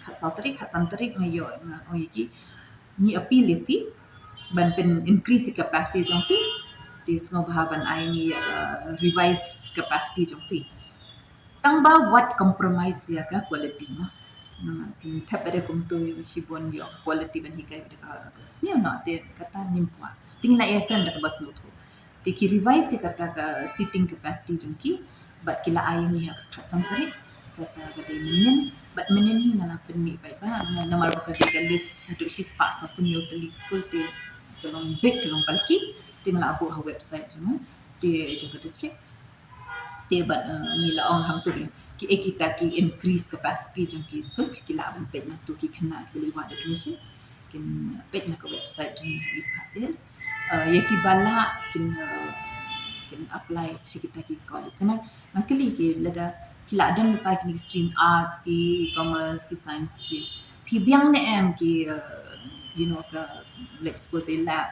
khatsaw tarik, khatsan tarik nga ïoh, nga ong ïa ki, ngi appeal ïa phi ban pyn increase capacity jong phi. Te sngewbha ban ai ngi, uh, revise capacity jong phi. Tang ba wat compromise ïa ka quality mo. Namar pynthep ba dei kumto shibun ïoh quality ban hikai ba dei ka, ka sniew noh, te kata ngim kwah. Te ngi la ïakren da kaba sngewthuh. Te ki revise ïa kata ka seating capacity jong ki, bad ki la ai ngi ha ka khatsan tarik. Kata ka dei mynnin, bad mynnin hi nga la pynmih paidbah, namar ba ka dei ka list haduh shispah saphew hynñiew tylli skul, te ka long big, ka long bulky, te nga la buh ha website jong nga, te jong ka district. Te bad, eh, ngi la ong hangto kiei kita ki increase capacity jong ki skul, ki lah ban peit hangto, ki khynnah kiba la wad admission kin peit na ka website jong ngi East Khasi Hills. Eh, ïa kiba lah kin, eh, kin apply sha kita ki college. Namar nga kylli ki, lada ki la don lypa kine ki stream, arts, ki commerce, ki science, ki, phi biang ne em ki, eh, you know, ka, let's suppose, lab,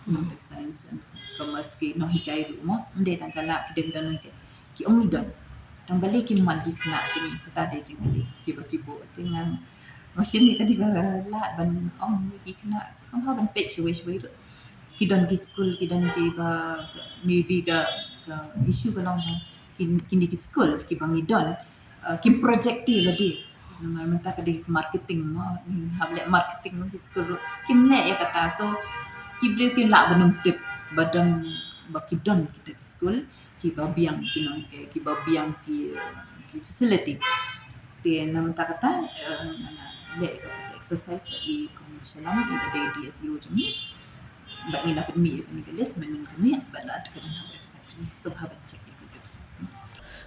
hmm, tech science and commerce, ki nonghikai ruh mo, ym dei tang ka lab, ki dei ki don nonghikai. Ki ong ngi don. Tang balei kim wan ki khynnah sha ngi, kata dei jingkylli kiba ki buh. Te nga, nga shim ïa kane ka lad ban ong ïa ki khynnah somehow ban peit shawei shawei ruh. Ki don ki skul, ki don kiba, maybe ka, ka issue ka long ba ki, kine ki skul kiba ngi don, uh, kim project ïa lade. Namar mynta ka dei marketing mo, ngi hap leh marketing mo, ki skul ruh kim leh ïa kata. So ki briew ki lah ban ym tip ba don, ba ki don kita ki skul kiba biang ki nonghikai, kiba biang ki, ki facility. Te na mynta kata, eh, nga la leh ïa kata ka exercise bad i Kong Shalom, iba dei D S E O jong ngi. Bad ngi la pynmih ïa kane ka list mynnin ka miet, bad la dep ka don ha website jong ngi. Sngewbha ban check ïa ka website.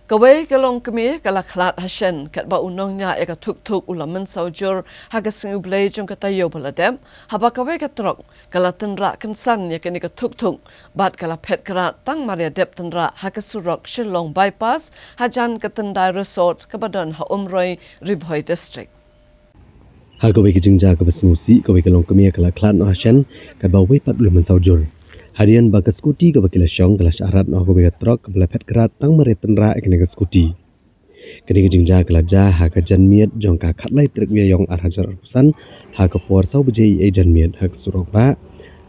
Kawei ka longkmie ka la khlad ha shen katba u nongñiah ïa ka thukthuk u la mynsaw jur ha ka sngi U Blei jong ka taïew ba la dep, haba kawei ka trok ka la tynrah kynsan ïa kane ka thukthuk bad ka la phet krad tang mar ïa dep tynrah ha ka surok Shillong Bypass hajan ka Tyndai Resort kaba don ha Umroi, Ri Bhoi District. Ha kawei ka jingjia kaba sngewsih, kawei ka longkmie ka la khlad noh ha shen katba uwei pat u la mynsaw jur. Hadien ba ka scooty kaba ki la shong ka la shah rad noh ha kawei ka trok kaba la phet krad tang mar ïa tynrah ïa kane ka scooty. Kane ka jingjia ka la jia ha ka janmiet jong ka khatlai tarik u Ïaïong ar hajar arphew san, ha ka por saw baje eiei janmiet ha ka surok bah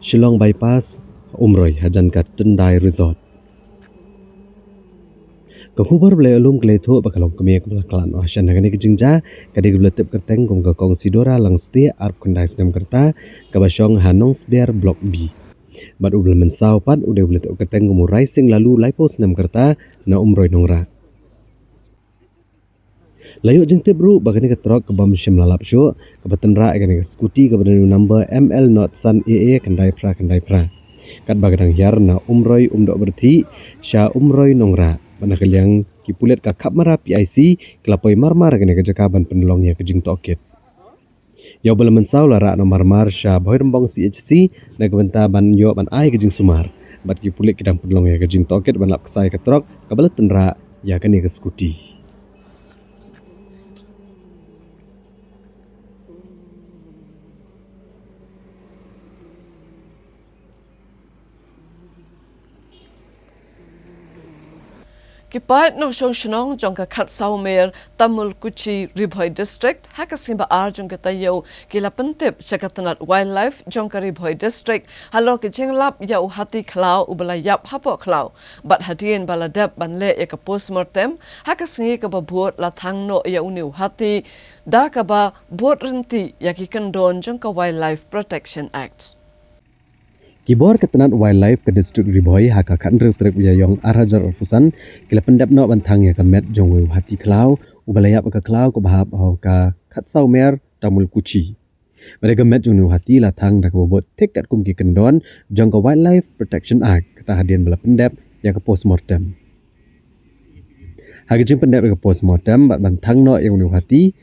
Shillong Bypass, Umroi, hajan ka Tendai Resort. Ka khubor ba la ïoh lum ka la ïathuh ba ka longkmie kaba la khlad noh hashan ha kane ka jingjia ka dei kaba la tip kyrteng kum ka Kong Sidora Langstieh, arphew khyndai snem ka rta, kaba shong ha Nongsder Block B. Bad uba la mynsaw pat u dei uba la tip kyrteng kum u Raising Laloo, laiphew snem ka rta, na Umroi Nongrah. La ïoh jingtip ruh ba kane ka trok kaba ym shym la lap shuh, kaba tynrah ïa kane ka scooty kaba don ïa u number M L nought san A A khyndai phra khyndai phra, katba ka dang hiar na Umroi Umdoh Pyrthei sha Umroi Nongrah. Bad na ka liang ki pulit ka Khapmara P I C ki la poi marmar ha kane ka jaka ban pynlong ïa ka jingtohkit. Ïa uba la mynsaw la rah noh marmar sha Bhoirymbong C H C na ka bynta ban ïoh ban ai ka jingsumar. Bad ki pulit ki dang pynlong ïa ka jingtohkit ban lap ksa ïa ka trok kaba la tynrah ïa kane ka scooty. Ki paid nongshong shnong jong ka Khatsawmer, Tamulkuchi, Ri Bhoi District, ha ka sngi ba ar jong ka taïew ki la pyntip sha ka tnat Wildlife jong ka Ri Bhoi District halor ka jinglap ïa u hati khlaw uba la ïap hapoh khlaw. Bad hadien ba la dep ban leh ïa ka postmortem, ha ka sngi kaba bud la thang noh ïa une u hati da kaba bud ryntih ïa ki kyndon jong ka Wildlife Protection Act. Ki bor ka tnat Wildlife ka District Ri Bhoi ha ka khathynriew tarik u Ïaïong ar hajar arphew san ki la pyndep noh ban thang ïa ka met jong uwei u hati khlaw uba la ïap ha ka khlaw kaba hap ha ka Khatsawmer, Tamulkuchi. Bad ïa ka met jong une u hati la thang da kaba bud thik katkum ki kyndon jong ka Wildlife Protection Act, kata hadien ba la pyndep ïa ka postmortem. Ha ka jingpyndep ïa ka postmortem bad ban thang noh ïa une u hati,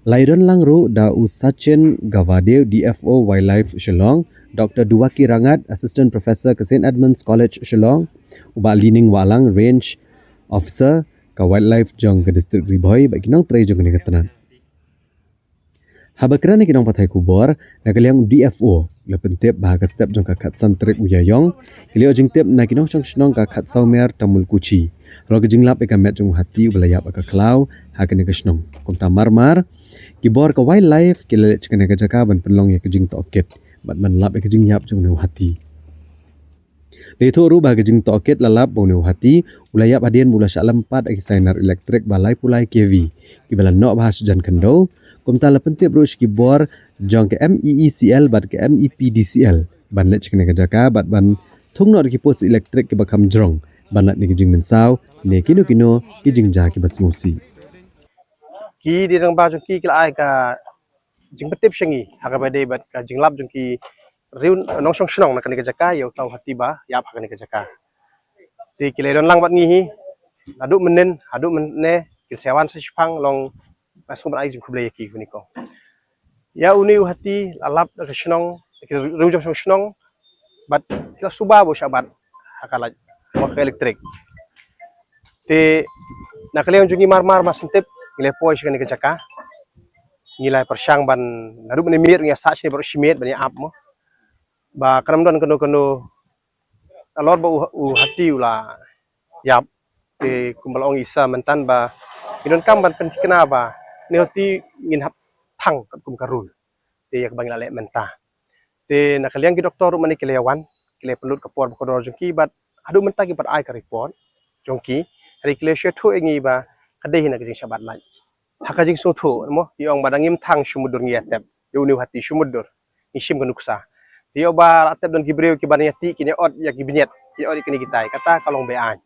la ïadon lang ruh da u Sachin Gavade, D F O Wildlife Shillong, Doctor Duwaki Rangat, Assistant Professor ka Saint Edmund's College Shillong, u Bah Lining Wahlang, Range Officer ka Wildlife jong ka District Ri Bhoi, bad ki nongtrei jong kane ka tnat. Haba kren ïa ki nongpathai khubor na ka liang u D F O, la pyntip ba ha ka step jong ka khatsan tarik u Ïaïong ki la ïoh jingtip na ki nongshong shnong ka Khatsawmer, Tamulkuchi, halor ka jinglap ïa ka met jong u hati uba la ïap ha ka khlaw ha kane ka shnong. Kumta marmar ki bor ka Wildlife ki la leit sha kane ka jaka ban pynlong ïa ka jingtohkit bad ban lap ïa ka jingïap jong une u hati. La ïathuh ruh ba ha ka jingtohkit la lap ba une u hati u la ïap hadien ba u la shah lem pat ha ki sainar elektrik ba laiphew lai K V kiba la noh bha sha jan khyndew. Kumta la pyntip ruh sha ki bor jong ka M E E C L bad ka M E P D C L ban leit sha kane ka jaka bad ban thung noh da ki post elektrik kiba kham jrong ban lait na ki jingmynsaw ne kino kino ki jingjia kiba sngewsih. Ki dei rangbah jong ki ki la ai ka jingpyntip sha ngi ha kaba dei bad ka jinglap jong ki riew nongshong shnong na kane ka jaka ïa uta u hati ba ïap ha kane ka jaka. Te ki la don lang bad ngi hi naduh mynnin haduh mynne, ki la sa wan sa shipang long. Nga sngewbha ban ai jingkhublei ïa ki, kine ko. Ïa une u hati la lap da ka shnong, ki riew jong shnong, bad ki la suba ba u shah bat ha ka lait, ha ka elektrik. Te na ka liang jong ngi marmar mar shen tip ngi la poi sha kane ka jaka. Ngi la pyrshang ban naduh mynne miet ngi ïa sah shane baroh shi miet ban ïa ap mo ba kan ym don kano kano halor ba u, u hati u la ïap. Te kumba la ong i sa mynta ba ngi donkam ban pynthikna ba une u hati ngin hap thang katkum ka rule. Te ïa kaba ngi la leh mynta, te na ka liang ki doktor ruh mynne ki la ïa wan, ki la pynlut ka por ba kordor jong ki bad haduh mynta kim pat ai ka report jong ki. Hynrei ki la shu ïathuh ïa ngi ba ka dei hi na ka jingshah bat lait. Ha ka jingsngewthuh mo, ki ong ba da ngim thang shu mutdur ngi ïa tep ïa une u hati, shu mutdur ngi shim ka nuksa. Te ïoh ba la tep don ki briew kiba ïa tih, kin ïa ot ïa ki bniat, kin ïa ot ïa kine kitai, kata ka long be-aiñ.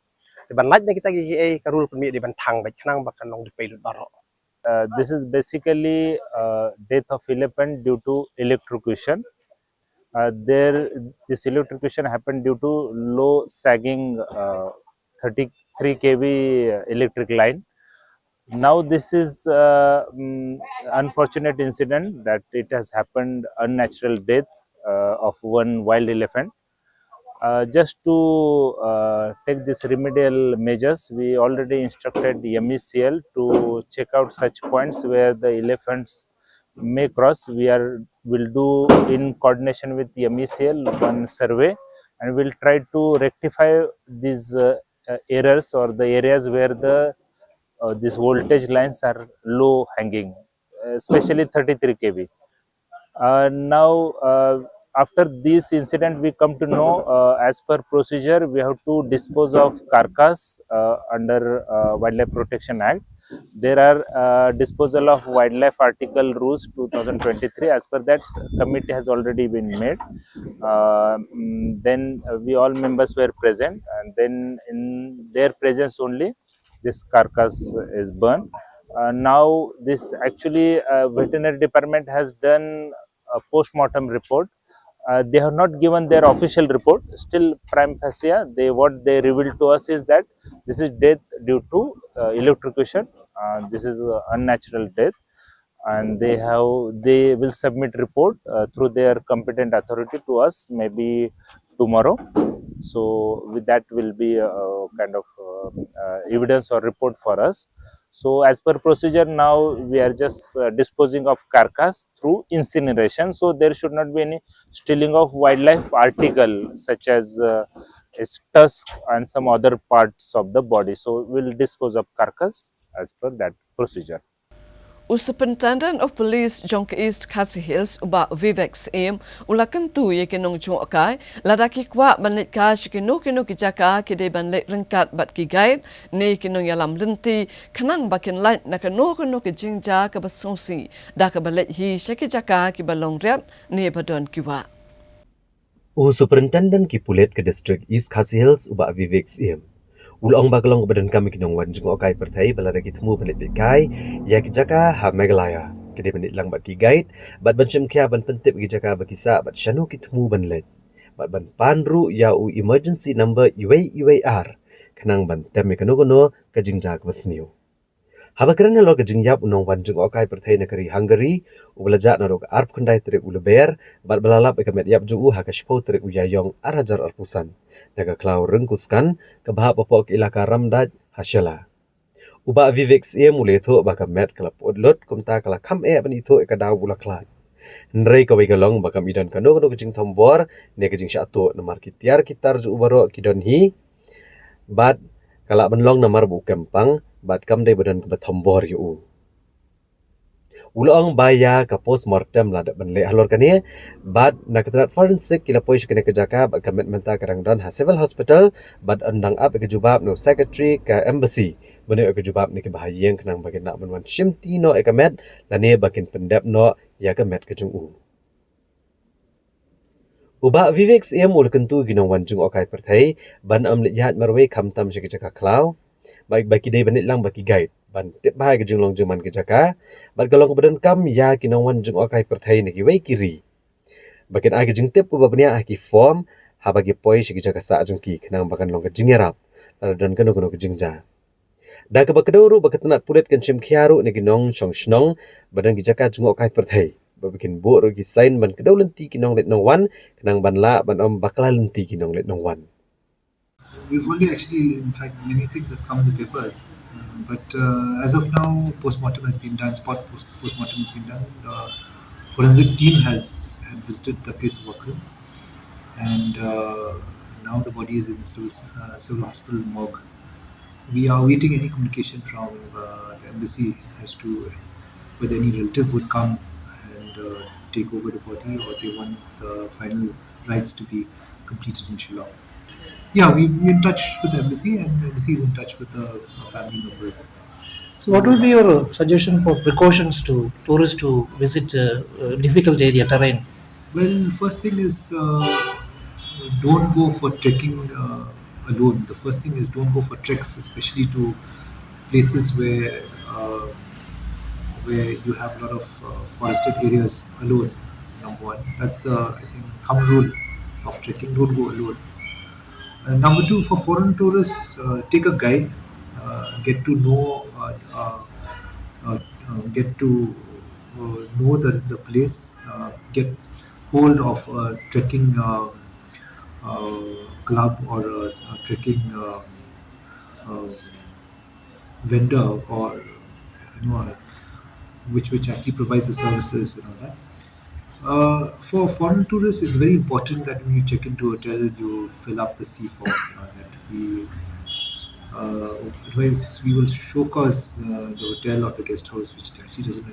Te ban lait na kita kiei kiei ka rule ka mih dei ban thang beit khnang ba kan long dipei lut baroh. Uh, this is basically, uh, death of elephant due to electrocution. Uh, there, this electrocution happened due to low sagging, uh, thirty-three K V electric line. Now, this is, uh, mm, unfortunate incident that it has happened unnatural death, uh, of one wild elephant. Uh, just to, uh, take these remedial measures, we already instructed M E C L to check out such points where the elephants may cross. We are, will do in coordination with M E C L one survey, and we'll try to rectify these, uh, uh, errors or the areas where the uh, these voltage lines are low hanging, especially thirty-three K V. Uh, now, uh, after this incident, we come to know, uh, as per procedure, we have to dispose of carcass uh, under uh, Wildlife Protection Act. There are uh, disposal of wildlife article rules two thousand twenty-three. As per that, committee has already been made. Uh, mm, then uh, we all members were present, and then in their presence only, this carcass is burned. Uh, now, this actually uh, veterinary department has done a post-mortem report. Uh, they have not given their official report. Still, prima facie, they, what they revealed to us is that this is death due to uh, electrocution. Uh, this is uh, unnatural death, and they have they will submit report uh, through their competent authority to us maybe tomorrow. So with that will be a, a kind of uh, uh, evidence or report for us. So as per procedure, now we are just uh, disposing of carcass through incineration. So there should not be any stealing of wildlife article such as uh, its tusk and some other parts of the body. So we'll dispose of carcass as per that procedure. U Superintendent of Police jong ka East Khasi Hills, u Bah Vivek Syiem, u la kyntu ïa ki nongjngohkai, lada ki kwah ban leit kai sha kino kino ki jaka, ki dei ban leit ryngkat bad ki guide ne ki nongïalam lynti, khnang ba kin lait na kano kano ka jingjia kaba sngewsih da kaba leit hi sha ki jaka kiba long riat ne ba don ki wah. U Superintendent ki Pulit ka District East Khasi Hills, u Bah Vivek Syiem, u la ong ba ka long kaba donkam ïa ki nongwan jngohkai pyrthei ba lada ki thmu ban leit peit kai ïa ki jaka ha Meghalaya, ki dei ban leit lang bad ki guide bad ban shim khia ban pyntip ïa ki jaka ba ki sah bad shano ki thmu ban leit, bad ban pan ruh ïa u emergency number uwei uwei ar, khnang ban tem ïa kano kano ka jingjia kaba sniew. Haba kren halor ka jingïap u nongwan jngohkai pyrthei na ka ri Hungary, u ba la jah naduh ka arphew khyndai tarik u Lber, bad ba la lap ïa ka met ïap jong u ha ka shiphew tarik u Ïaïong ar hajar arphew san, na ka khlaw Rengkuskan, kaba hap hapoh ka ilaka Ramdaj ha Shella. U Bah Vivek Syiem u la ïathuh ba ka met ka la pyut lut, kumta ka la kham eh ban ithuh ïa ka daw ba u la khlad. Hynrei kawei ka long ba kam i don kano kano ka jingthombor ne ka jingshah tuh, namar ki tiar ki tar jong u baroh ki don hi, bad ka lah ban long namar ba u kem pang, bad kam dei ba don kaba thombor ïa u. U la ong ba ïa ka post mortem la dep ban leh halor kane, bad na ka tnat forensic ki la poi sha kane ka jaka, bad ka met mynta ka dang don ha Civil Hospital, bad yn dang ap ïa ka jubab na u Secretary ka Embassy ban ïoh ïa ka jubab na kiba ha ïing, khnang ba kin lah ban wan shimti noh ïa ka met lane ba kin pyndep noh ïa ka met ka jong u. U Bah Vivek Syiem u la kyntu ïa ki nongwan jngohkai pyrthei ban ym leit ïaid marwei khamtam sha ki jaka khlaw, ba, ba ki dei ban leit lang bad ki guide ban tip bha ïa ka jinglong jingman ki jaka, bad ka long kaba donkam ïa ki nongwan jngohkai pyrthei na kiwei ki ri ba kin ai ka jingtip kaba bniah ha ki form haba ki poi sha ki jaka sah jong ki, khnang ba kan long ka jingïarap lada don kano kano ka jingjia. Da kaba kdew ruh ba ka tnat pulit kan shim khia ruh na ki nongshong shnong ba don ki jaka jngohkai pyrthei, ba, ba kin buh ruh ki sign ban kdew lynti ki nongleit nongwan, khnang ban lah ban ym bakla lynti ki nongleit nongwan. We've only actually, in fact, many things have come in the papers, uh, but uh, as of now, postmortem has been done, spot post- postmortem has been done. The forensic team has had visited the place of occurrence, and uh, now the body is in civil, uh, civil hospital morgue. We are awaiting any communication from uh, the embassy as to whether any relative would come and uh, take over the body, or they want the final rites to be completed in Shillong. Yeah, we, we're in touch with the embassy, and the embassy is in touch with the uh, family members. So, what will be your suggestion for precautions to tourists to visit uh, uh, difficult area terrain? Well, first thing is uh, don't go for trekking uh, alone. The first thing is don't go for treks, especially to places where uh, where you have a lot of uh, forested areas alone. Number one, that's the, I think, thumb rule of trekking: don't go alone. Uh, number two, for foreign tourists, uh, take a guide, uh, get to know, uh, uh, uh, uh, get to uh, know the, the place, uh, get hold of a trekking uh, uh, club or a, a trekking uh, uh, vendor, or you know, uh, which which actually provides the services and all that. Uh, for foreign tourists, it's very important that when you check into a hotel, you fill up the C forms and all that. We Uh, otherwise, we will show cause uh, the hotel or the guest house, which actually doesn't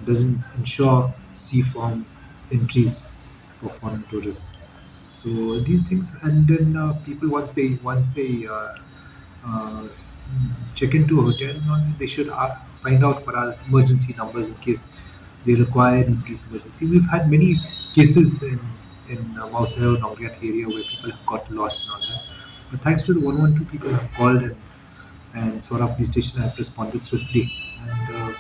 doesn't ensure C-form entries for foreign tourists. So these things, and then uh, people, once they once they uh, uh, check into a hotel, you know, they should uh, find out what are emergency numbers in case they require any police emergency. We've had many cases in in uh, Mawshynrut, Nongriat area where people have got lost and all that. But thanks to the one one two, people have called and and Sohra police station have responded swiftly. And uh,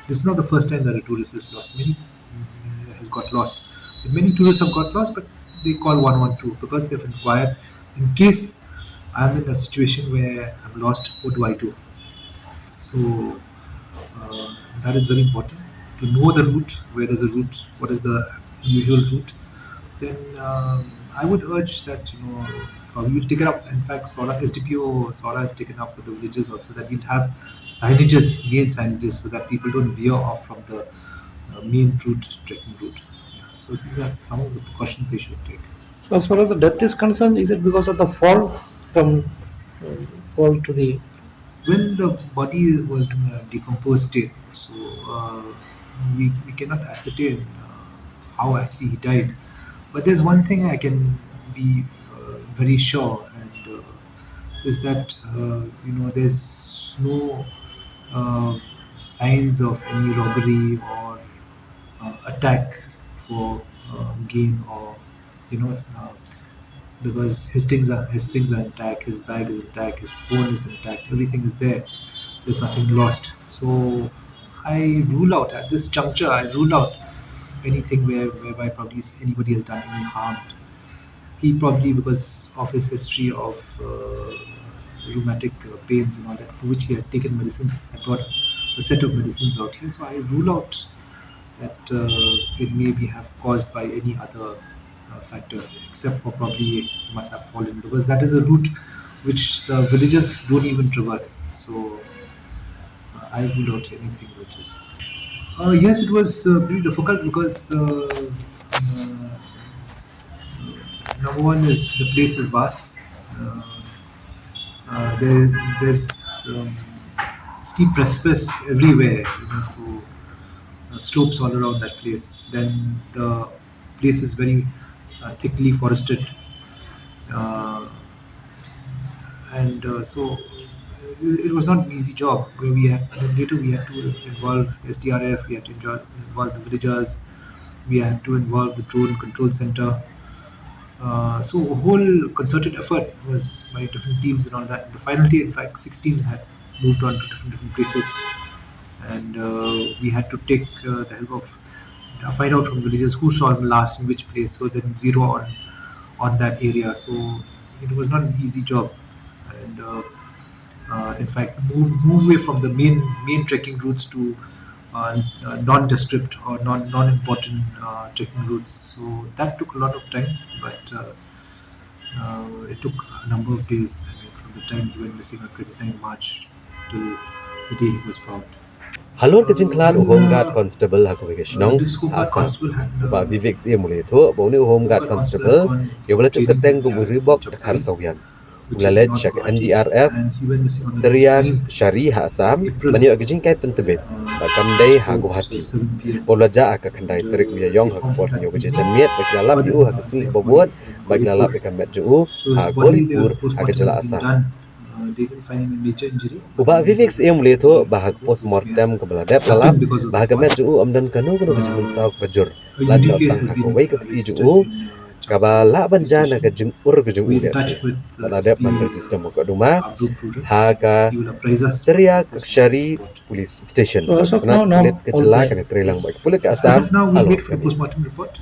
this is not the first time that a tourist is lost. Many uh, has got lost. And many tourists have got lost, but they call one one two because they've inquired, in case I'm in a situation where I'm lost, what do I do? So uh, that is very important to know the route. Where is the route? What is the usual route? Then um, I would urge that, you know, uh, we will take it up. In fact, Sohra, S D P O Sohra has taken up with the villagers also that we'll have signages, main signages, so that people don't veer off from the uh, main route, trekking route. Yeah. So these are some of the precautions they should take. So as far as the death is concerned, is it because of the fall from uh, fall to the When the body was in a decomposed state, so uh, we, we cannot ascertain uh, how actually he died. But there's one thing I can be uh, very sure, and uh, is that uh, you know, there's no uh, signs of any robbery or uh, attack for uh, gain or, you know, uh, because his things are his things are intact, his bag is intact, his phone is intact, everything is there. There's nothing lost. So I rule out, at this juncture, I rule out anything where whereby probably anybody has done any harm. He probably, because of his history of uh, rheumatic uh, pains and all that, for which he had taken medicines, I brought a set of medicines out here. So I rule out that uh, it may be have caused by any other uh, factor, except for probably must have fallen, because that is a route which the villagers don't even traverse. So uh, I rule out anything which is. Uh, yes, it was uh, pretty difficult because uh, uh, number one is the place is vast. Uh, uh, there, there's um, steep precipice everywhere, you know, so uh, slopes all around that place. Then the place is very uh, thickly forested. Uh, and uh, so it, it was not an easy job. Where we had, and then later we had to involve the S D R F, we had to involve, involve the villagers, we had to involve the drone control center. Uh, so a whole concerted effort was by different teams and all that. The final day, in fact, six teams had moved on to different different places, and uh, we had to take uh, the help of uh, find out from villagers who saw him last in which place, so then zero on on that area. So it was not an easy job, and uh, uh, in fact, move move away from the main main trekking routes to uh, uh, nondescript or non non important uh, trekking routes. So that took a lot of time, but uh, uh, it took a number of days. I mean, from the time he went missing on twenty-nine March till the day he was found. Halor ka jingkhlad u Home Guard Constable ha kawei ka shnong ha Assam, u Bah Vivek Syiem u la ïathuh ba une u Home Guard Constable, ïa uba la tip kyrteng kum u Reebok Kharsawian, u la leit sha ka N D R F Tria Kshari ha Assam ban ïoh ka jinghikai pyntbit bad kam dei ha Guwahati. Ba u la jah ha ka khyndai tarik u Ïaïong ha ka por hynñiew baje janmiet bad ki la lap ïa u ha ka sngi kaba bud bad ki la lap ïa ka met jong u ha Gauripur ha ka jylla Assam. Uh, they didn't find any major injury. U Bah Vivek Syiem u la ïathuh ba ha ka postmortem kaba la dep la lap ba ha ka met jong u ym don kano kano ka jingmynsaw kaba jur. Lada tang ha kawei ka kti jong u kaba lah ban jia na ka jingmut ka jong u, lehse ba la dep ban register mukotduma ha ka Tria Kshari Police Station. So as of now, none of the jylla kan trei lang bad ka pulit ka Assam. As of now, we wait for the postmortem report.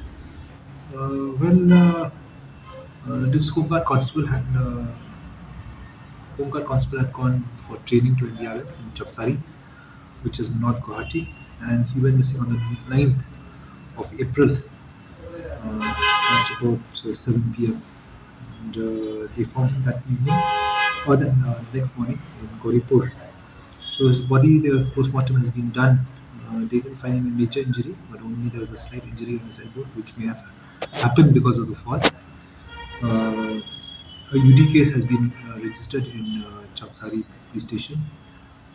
Uh, well, uh, uh, this Home Guard constable had uh, Home Guard constable had gone for training to N D R F in Chapsari, which is in North Guwahati, and he went missing on the ninth of April at about uh, seven p m. And uh, they found him that evening, or the uh, next morning in Gauripur. So his body, the postmortem has been done. Uh, they didn't find any major injury, but only there was a slight injury on his elbow, which may have happened because of the fall. Uh, a U D case has been uh, registered in uh, Changsari Police Station.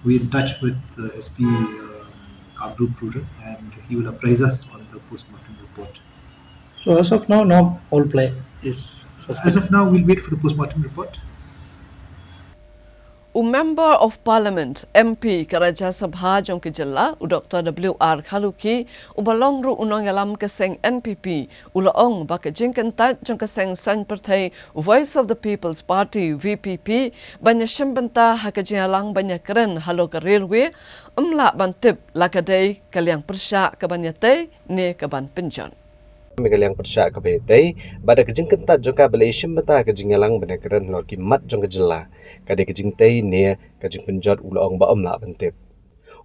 We're in touch with uh, S P uh, Kamrup Rural, and he will apprise us on the post-mortem report. So as of now, no foul play is suspected. As of now, we'll wait for the post-mortem report. U Member of Parliament, M P, ka Rajya Sabha jong ka jylla, u Doctor W R Kharlukhi, uba long ruh u nongïalam ka seng N P P, u la ong ba ka jingkyntait jong ka seng saiñ pyrthei Voice of the People's Party, V P P, ban ïashim bynta ha ka jingïalang ban ïakren halor ka railway, ym lah ban tip la ka dei ka liang pyrshah kaban ïatei ne kaban pynjot. Me ka liang pyrshah kaba ïatei, bad da ka jingkyntait jong ka ba la ïashim bynta ka jingïalang ban ïakren halor ki mat jong ka jylla, ka dei ka jingtei ne ka jingpynjot, u la ong ba ym lah ban tip.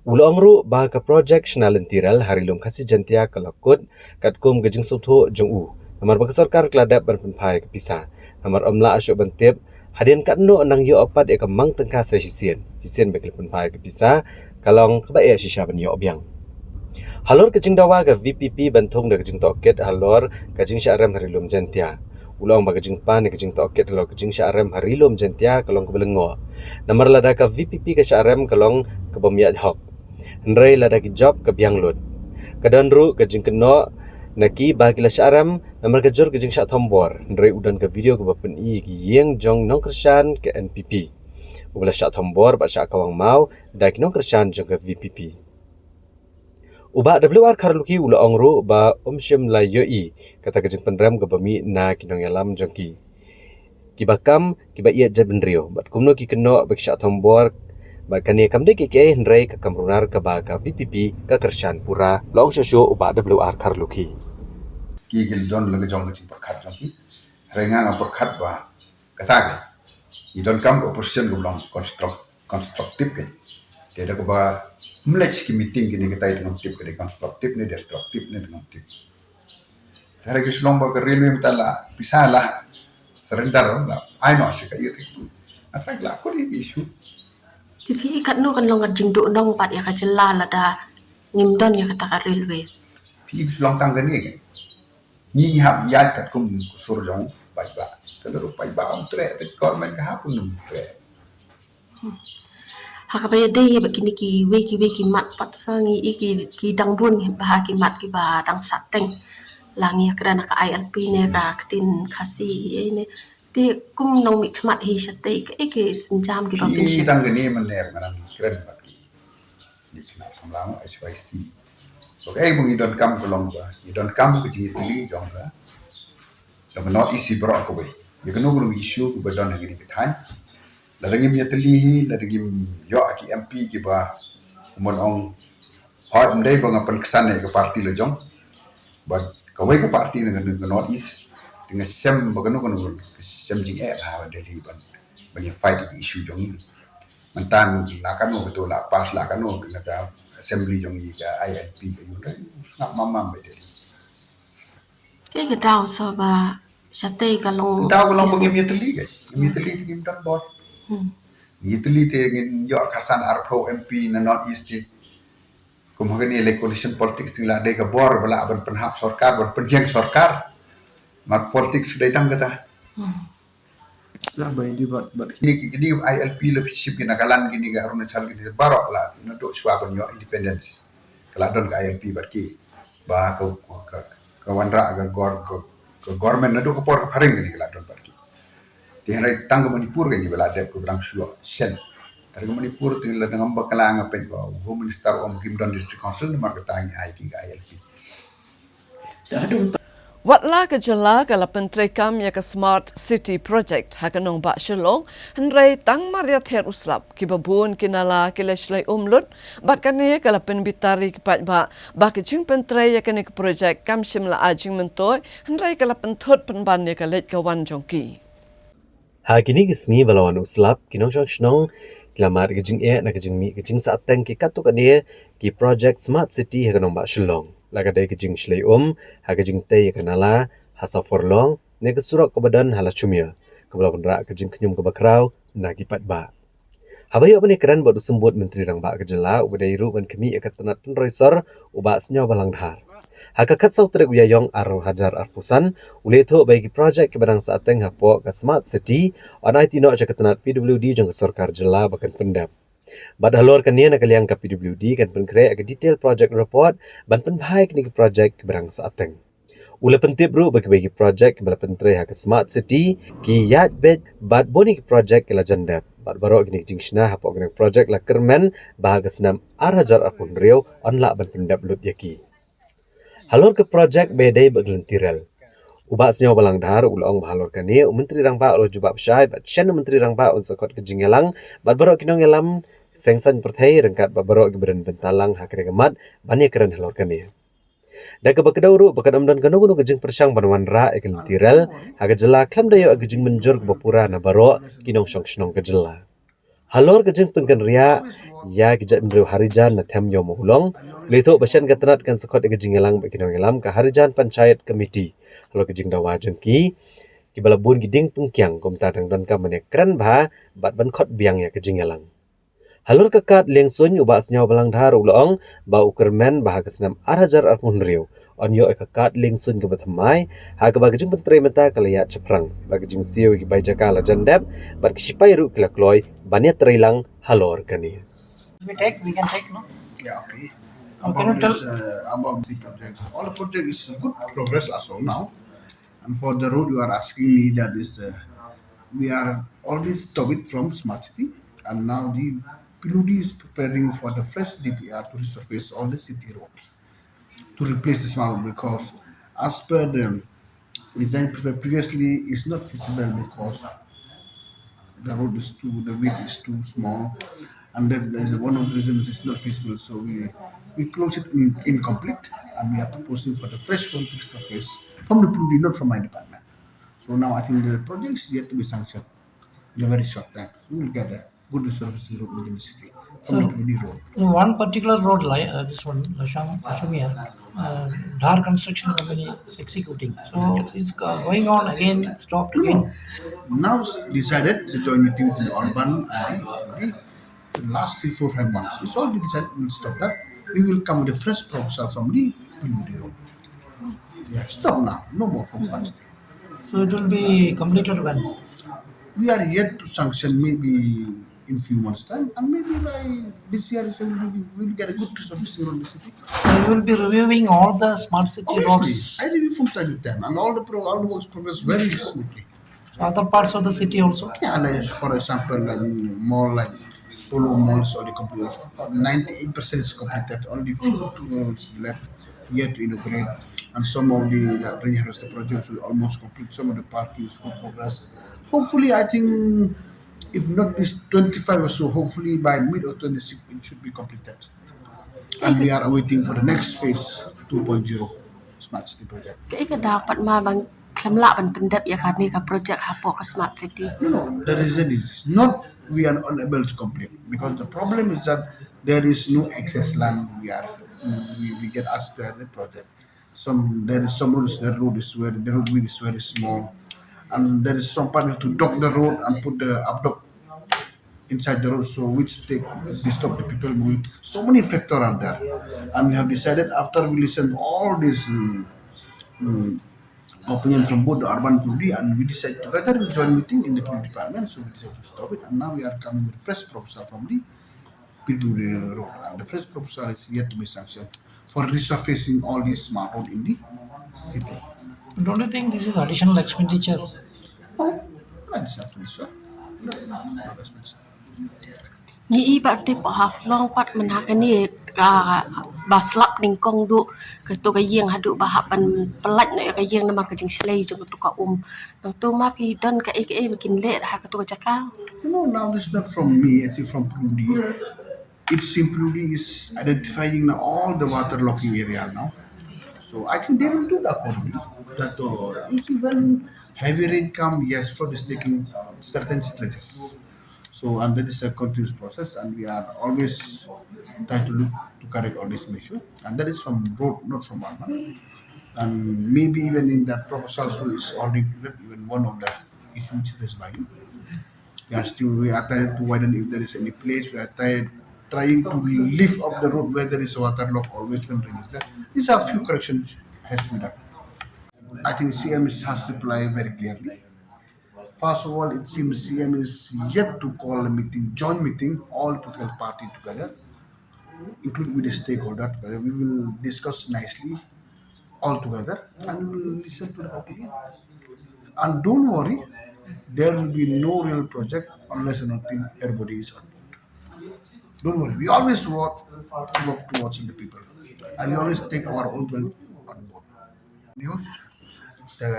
U la ong ruh ba ka projek shna lynti rel ha Ri Lum Khasi Jaiñtia ka la kut katkum ka jingsngewthuh jong u, namar ba ka sorkar ka la dep ban pynphai ka pisa, namar ym lah shuh ban tip hadien katno nang ïoh pat ïa ka mang tyngka sa shisien, shisien ba ki la pynphai ka pisa, ka long kaba eh shisha ban ïoh biang. Halor ka jingdawa ka V P P ban thung da ka jingtohkit halor ka jingshah rem ha Ri Lum Jaiñtia, u la ong ba ka jingpan ïa ka jingtohkit halor ka jingshah rem ha Ri Lum Jaiñtia ka long kaba lyngngoh, namar lada ka V P P ka shah rem ka long kaba ym ïaid hok, hynrei lada ki jop ka biang lut. Ka don ruh ka jingkynnoh na ki ba ki la shah rem namar ka jur ka jingshah thombor, hynrei u don ka video kaba pyni ki ïing jong nongkyrshan ka N P P, uba la shah thombor bad shah kawang maw da ki nongkyrshan jong ka V P P. U Bah W R Kharlukhi u la ong ruh ba um shym la ïohi kata ka jingpynrem kaba mih na ki nongïalam jong ki, kiba kam kiba ïeit jaitbynriew, bad kumno ki kynnoh ba ki shah thombor, bad kane kam dei kiei kiei hynrei ka kam runar kaba ka V P P ka kyrshan pura, la ong shuh shuh u Bah W R Kharlukhi. Ki ki don la ka jong ka jingpyrkhat jong ki, hynrei nga nga pyrkhat ba kata ka ngi donkam ka opposition kaba long construct, constructive ka. Te da kaba ym leit ki meeting kine, kata ïa tang ngam tip ka dei constructive ne destructive ne tang ngam tip. Te hynrei ki shu ong ba ka railway mynta la pisa la surrender, la ai noh sha ka ïa te. Nga tharai la kut ïa ki issue. Te phi i katno kan long ka jingduh nong pat ïa ka jylla lada ngim don ïa kata ka railway? Phi i shu long tang kane ka. Ngi ngi hap ïaid katkum ka sur jong paidbah. Te lada paidbah ym treh, te government ka hap kum ym treh. Ha kaba ïadei bad kine kiwei kiwei ki mat pat sa ngi i ki, ki dang bun bha ki mat kiba dang sah teng. La ngi ïakren na ka I L P ne ka ktien Khasi ei ne. Te kum nongmihkhmat hi shatei kaei ki sienjam kiba pynshim? Ki tang kane mynne nga nang kren bad ki, ki khynnah samla H Y C. Ba kaei ba ngi donkam ka long ba ngi donkam ka jingïatylli jong ka, jong ka North East baroh kawei. Ïa kano kano ka issue kaba don ha kane ka thaiñ, lada ngim ïatylli hi, lada ngim ïoh ki M P kiba, kumno ong, hooid, ym dei ba nga pynksan ïa ka party la jong, bad kawei ka party na ka North East. Te nga shem ba kano kano ka shem jingeh ha Delhi ban, ban ïa fight ïa ka issue jong ngi. Mynta la kano kato la pass, la kano na ka assembly jong ngi, ka I L P ka ïa u sngap mam mam ba Delhi. Te ka daw sa ba shatei ka long. Daw ka long ba ngim ïatylli ka. Ngim ïatylli te ngim don bor. Hmm. Ngim ïatylli te ngin ïoh khatsan arphew M P na North East te. Kum ha kane lei coalition politics, te la dei ka bor ba lah ban pynhap sorkar, ban pynïeng sorkar. Mar politics dei tang kata. Hmm. Kine, kine I L P la pynshim, kine ka Nagaland, kine ka Arunachal, kine baroh la naduh shuwa ban ïoh independence ka la don ka I L P bad ki. Ba ka, ka, ka wanrah ka gor, ka, ka government naduh ka por ka phareng kine ka la don bad ki. Te hynrei tang ka Manipur kane ba la dep, ka ba dang shu shen. Te ka Manipur te la dang, ym bakla nga peit ba Home Minister ong kim don District Council, namar kata ngi ai ki ka I L P. Watla ka jylla ka la pyntreikam ïa ka Smart City Project ha ka nongbah Shillong, hynrei tang mar ïather u slap, kiba bun ki nala ki la shlei um lut, bad kane ka la pynbitar ïa ki paidbah ba ka jingpyntrei ïa kane ka project kam shym la ai jingmyntoi, hynrei ka la pynthut pynban ïa ka leit ka wan jong ki. Ha kine ki sngi ba la wan u slap, ki nongshong shnong ki la mad ka jingeh na ka jingmih ka jingsahteng ki katto katne ki project Smart City ha ka nongbah Shillong, la ka dei ka jingshlei um ha ka jingtei ïa ka nala ha Saw Forlong ne ka surok kaba don ha Lashumia, kaba la wanrah ka jingkhñium kaba khraw na ki paidbah. Haba ïoh ban ïakren bad u Symbud Myntri Rangbah ka jylla, uba dei ruh ban khmih ïa ka tnat pynroi sor, u Bah Sniawbhalang Dhar, Ha ka khatsaw tarik u Ïaïong arphew arphew san, u la ïathuh ba ïa ki projek kiba dang sahteng hapoh ka Smart City yn aiti noh sha ka tnat P W D jong ka sorkar jylla ba kan pyndep. Bad halor kane, na ka liang ka P W D kan pynkhreh ïa ka detail project report ban pynbha ïa kine ki projek kiba dang sahteng. U la pyntip ruh ba kiwei ki projek kiba la pyntrei ha ka Smart City ki ïaid beit bad bun ïa ki projek ki la jan dep. Bad baroh kine ki jingshna hapoh kine ki projek la kyrmen ba ha ka snem ar hajar arphew hynriew yn lah ban pyndep lut ïa ki. Halor ka projek ba ïadei bad ka lynti rel, u Bah Sniawbhalang Dhar u la ong ba halor kane u Myntri Rangbah u la jubab shai bad shen u Myntri Rangbah un sa khot ka jingïalang bad baroh ki nongïalam seng saiñ pyrthei ryngkat bad baroh kiba don bynta lang ha kane ka mat ban ïakren halor kane. Da kaba kdew ruh ba kan ym don kano kano ka jingpyrshang ban wanrah ïa ka lynti rel ha ka jylla khlem da ïoh ïa ka jingmynjur kaba pura na baroh ki nongshong shnong ka jylla. Halor ka jingpynkynriah ïa ki jaitbynriew Harijan na them Ïew Mawlong, u la ïathuh ba shen ka tnat kan sa khot ïa ka jingïalang bad ki nongïalam ka Harijan Panchayat Committee halor ka jingdawa jong ki, kiba la bun ki dieng pynkiang, kumta dang donkam ban ïakren bha bad ban khot biang ïa ka jingïalang. Halor ka kad liengsuiñ, u Bah Sniawbhalang Dhar u la ong ba u kyrmen ba ha ka snem ar hajar arphew hynriew yn ïoh ïa ka kad liengsuiñ kaba thymmai, ha kaba ka jingpyntrei mynta ka la ïaid shaphrang, bad ka jingsiew ïa ki bai jaka la jan dep bad ki shipai ruh ki la kloi ban ïatreilang halor kane. We take, we can take, no? Yeah, okay. Can you tell? About this, uh, about the projects, all the project is good progress as of now. And for the road you are asking me, that is, uh, we are already stop it from Smart City, and now the P W D is preparing for the fresh D P R to resurface all the city road to replace the smart road, because as per the design pre- previously is not feasible because the road is too, the width is too small, and that is one of the reasons it's not feasible. So we, we close it in, incomplete, and we are proposing for the fresh one to surface from the P W D, not from my department. So now I think the project is yet to be sanctioned in a very short time. So we'll get a good resurfacing road within the city from the P W D road. In one particular road line, uh, this one, Lashang Lashumia, uh, Dhar Construction Company is executing. So it's, uh, going on again, stopped again. Now it's decided, it's a joint meeting with the urban and the P W D. The last three, four, five months, it's already decided we'll stop that. We will come with a fresh proposal from the P W D road. Yeah, stop now. No more from Smart City. So it will be completed when? We are yet to sanction, maybe in few months' time, and maybe by this year itself, we will, we will get a good resurfacing road in the city. So you will be reviewing all the Smart City roads? Obviously, I review from time to time, and all the pro- all the works progress very smoothly. So other parts of the city also? Yeah, like, for example, like, more like Polo Mall is already complete. About ninety-eight percent is completed. Only few two malls left yet to inaugurate. And some of the, the rain harvester projects will almost complete. Some of the parking is in progress. Hopefully, I think, if not this twenty-five or so, hopefully by mid of twenty-six, it should be completed. And we are waiting for the next phase two point zero Smart City project. Kaei ka daw pat ma ba khlem lah ban pyndep ïa kane ka project hapoh ka Smart City? No, no, the reason is this. Not we are unable to complete, because the problem is that there is no access land. We are, we, we get as per the project. Some, there is some roads, the road is very, the road width is very small, and there is some part you have to dog the road and put the abdog inside the road, so which take disturb the people moving. So many factors are there, and we have decided, after we listen all this, um, um, opinion from both the urban P W D, and we decide together, we join meeting in the P W D department, so we decide to stop it, and now we are coming with fresh proposal from the P W D road, and the fresh proposal is yet to be sanctioned for resurfacing all these smart road in the city. Don't you think this is additional expenditure? No, not additional expenditure. No, no, not expenditure. Ngi i ba te po haf long pat mynha kane ka ba slap nyngkong duh kato ka ïing haduh ba hap ban pynlait noh ïa ka ïing namar ka jingshlei jong kato ka um. Nangto ma phi don kaei kaei ba kin leh ha kato ka jaka? No, now this is not from me, actually from P W D. It's simply is identifying now all the water locking area now. So I think they will do that accordingly. That, uh, you see, when heavy rain come, yes, flood is taking certain stretches. So, and that is a continuous process, and we are always trying to look to correct all this issue. And that is from road, not from urban. And maybe even in that proposal, so it's already included, even one of the issues raised by you. We are still, we are trying to widen if there is any place. We are trying trying to lift up the road where there is water lock, always when rain is there. These are few corrections has to be done. I think C M is, has replied very clearly. First of all, it seems C M is yet to call a meeting, joint meeting, all political party together, include with the stakeholder together. We will discuss nicely all together and we will listen to the opinion. And don't worry, there will be no real project unless and until everybody is on board. Don't worry, we always work, work towards the people and we always take our own will on board. News, the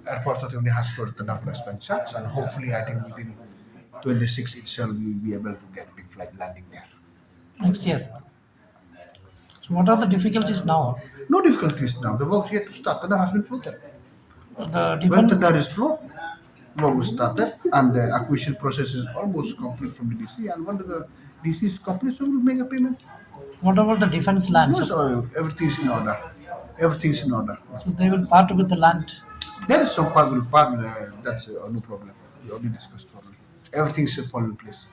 airport authority has got the number of expansions and hopefully I think within twenty-six itself we will be able to get big flight landing there. Next year. So what are the difficulties now? No difficulties now. The work yet to start. Tender has been floated. The When defense, tender is float, work will start and the acquisition process is almost complete from the D C. And when the D C is complete, so we'll make a payment. what about the defense lands? Yes, uh, everything's in order. Everything's in order. So they will part with the land. There is some part will part. Uh, that's uh, no problem. We already discussed thoroughly. Everything's fall in place.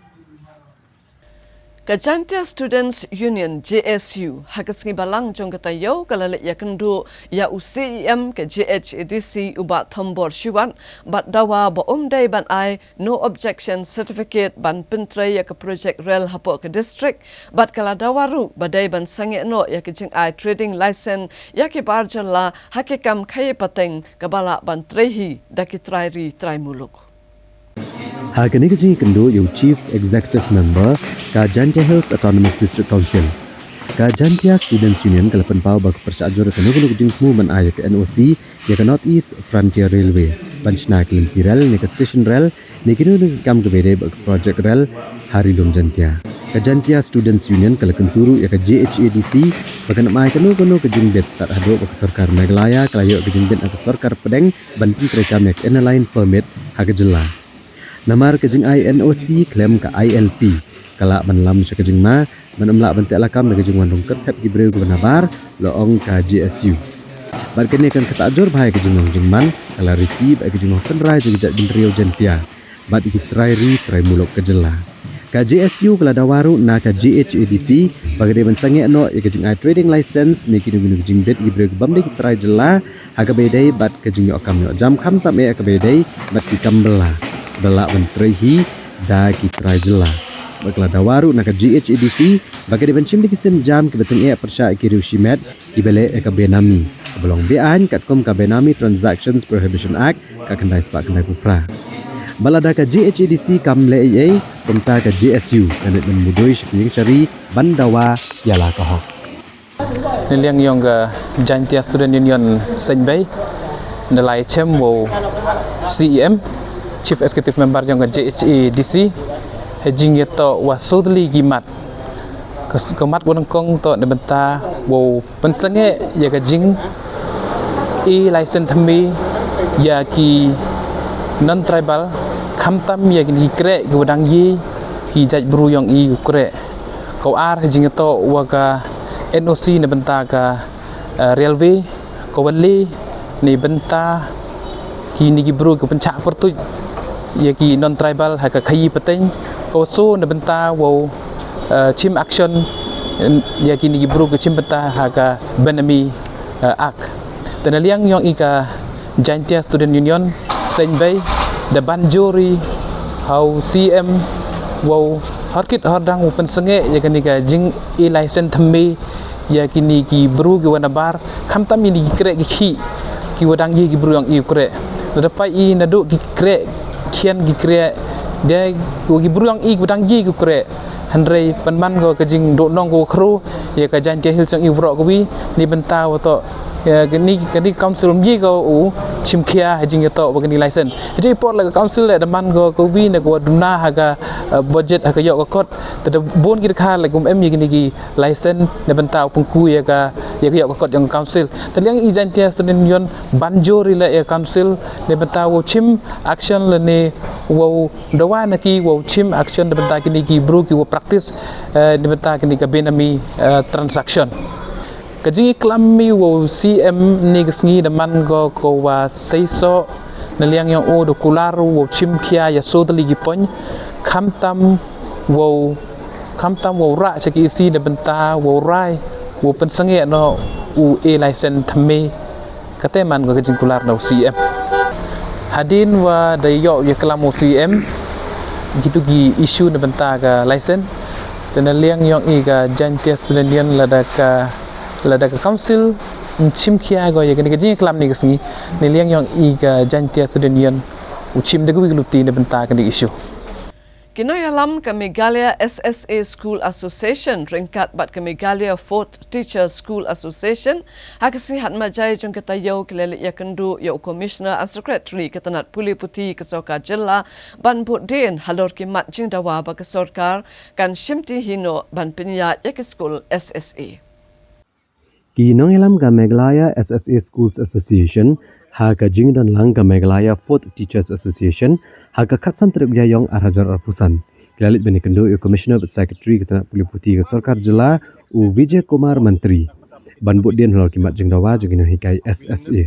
Ka Jaintia Students Union, J S U, ha ka sngi Balang jong ka taïew ka la leit ïakynduh ïa u C E M ka J H A D C u Bah Thombor Shiwat bad dawa ba um dei ban ai no objection certificate ban pyntrei ïa ka project rel hapoh ka district bad ka la dawa ruh ba dei ban sangeh noh ïa ka jingai trading license ïa ki bar jylla ha ki kam khaïi pateng kaba lah ban trei hi da ki trai ri trai muluk. Ha kane ka jingïakynduh ïa u Chief Executive Member ka Jaintia Hills Autonomous District Council, ka Jaintia Students Union ka la pynpaw ba ka pyrshah jur ïa kano kano ka jingthmu ban ai ïa ka N O C ïa ka North East Frontier Railway ban shna ki lynti rel ne ka station rel ne kino kino ki kam kaba ïadei bad ka project rel ha Ri Lum Jaintia. Ka Jaintia Students Union ka la kyntu ruh ïa ka J H A D C ba kan ym ai kano kano ka jingbit tad haduh ba ka sorkar Meghalaya ka la ïoh ka jingbit na ka sorkar pdeng ban pyntreikam ïa ka Inner Line Permit ha ka jylla. Namar ka jingai N O C khlem ka I L P ka lah ban lam sha ka jingma ban ym lah ban teh lakam da ka jingwan rung kyrthep ki briew kiba nabar, la ong ka J S U. Bad kane kan ktah jur bha ïa ka jinglong jingman, ka la riti bad ka jinglong tynrai jong ka jaitbynriew Jaintia bad ïa ki trai ri trai muluk ka jylla. Ka J S U ka la dawa ruh na ka J H A D C ba ka dei ban sangeh noh ïa ka jingai trading license ne kino kino ki jingbit ïa ki briew kibym dei ki trai jylla ha kaba ïadei bad ka jingïoh kam ïoh jam khamtam eh ha kaba ïadei bad ki kam bylla ba lah ban trei hi da ki trai jylla. Bad ka la dawa ruh na ka J H A D C ba ka dei ban shim da ki sienjam kiba tyngeh pyrshah ïa ki riew shimet kiba leh ïa ka benami kaba long be-aiñ katkum ka Benami Transactions Prohibition Act ka khyndai spah khyndai phew phra. Bad lada ka J H A D C kam leh ei ei, kumta ka J S U kan leit ban mudui sha ka ïing shari ban dawa ïa la ka hok. Na liang jong ka Jaintia Student Union Seiñbei, na lai chem wow C E M, Chief Executive Member jong ka J H A D C, ha jingïatoh wa sodli ki mat. Ka s-, ka mat wa nyngkong toh na bynta wow pynsangeh ïa ka jingai license thymmai ïa ki non-tribal, khamtam ïa kine ki kreh kiwa dang ïoh ki jaitbru jong i u kreh. Kawa ar ha jingïatoh wa ka N O C na bynta ka, eh, railway, kawa le na bynta kine ki bru kiwa pynshah pyrtuid ïa ki non-tribal ha ka khaïi pateng, kawa soo na bynta wow, eh, shim action, eh, ïa kine ki bru kiwa shim bynta ha ka Benami, eh, Act. Te na liang jong i ka Jaintia Student Union Seiñbei da ban jur i ha u C E M wow hor kit hor dang wow pynsangeh ïa kane ka jingai license thymmai ïa kine ki bru kiwa nabar, khamtam ïa kine ki kreh ki khih kiwa dang ïoh ki bru jong i u kreh. Lada peit i naduh ki kreh khian ki kreh de, ki bru jong i kiwa dang ïoh ki u kreh. Hynrei pynban ko ka jingduhnong kawa khraw ïa ka Jaintia Hills jong i waroh kawi, na bynta wa toh, eh, kane, kane ka council ym ïoh ko u shim khia ha jingïatoh wa kane ka license. Hynrei por lada ka council leh da man ko kawi ne kawa duna ha ka, eh, budget ha ka ïoh ka kot. Te da bun ki dkhar leh kum em ïa kine ki license na bynta u pynku ïa ka, ïa ka ïoh ka kot jong ka council. Te liang i Jaintia Student Union ban jur i leh ïa ka council na bynta wow shim action lane wow dawa na ki wow shim action na bynta kine ki bru kiwa practice, eh, na bynta kine ka Benami, eh, transaction. Ka jingïaklam i wa u C M ynne ka sngi da man ko kawa seisoh na liang jong u da kular u wow shim khia ïa soo tylli ki point, khamtam wow Khamtam wow rah sha ki isi na bynta wow rai wow pynsangeh noh u e license thymme. Kata man ka jingkular na u C M. Hadien wa da ïoh ïa klam u C M kitu ki issue na bynta ka license, te na liang yong i ka Jaintia Student Union lada ka lada ka council ym chim khia ko ïa kane ka jingklam ne ka sngi, na liang yong i ka Jaintia Student Union u chim da ka wi ka luti na bynta kane ka issue. Ki nongïalam ka Meghalaya S S A School Association ryngkat bad ka Meghalaya Fourth Teachers School Association ha ka sngi Hadmarjai jong ka taïew ki la leit ïakynduh ïa u Commissioner and Secretary ka tnat pule puthi ka sorkar jylla ban bud dien halor ki mat jingdawa ba ka sorkar kan shimti hi noh ban pynïaid ïa ki skul S S A. Ki nongïalam ka Meghalaya S S A Schools Association ha ka jingdon lang ka Meghalaya Fourth Teachers Association ha ka khatsan tarik Ïaïong arhajar arphew san ki la leit ban ïakynduh ïa u Commissioner bad Secretary ka tnat pule puthi ka sorkar jylla u Vijay Kumar Mantri ban bud dien halor ki mat jingdawa jong ki nonghikai S S A.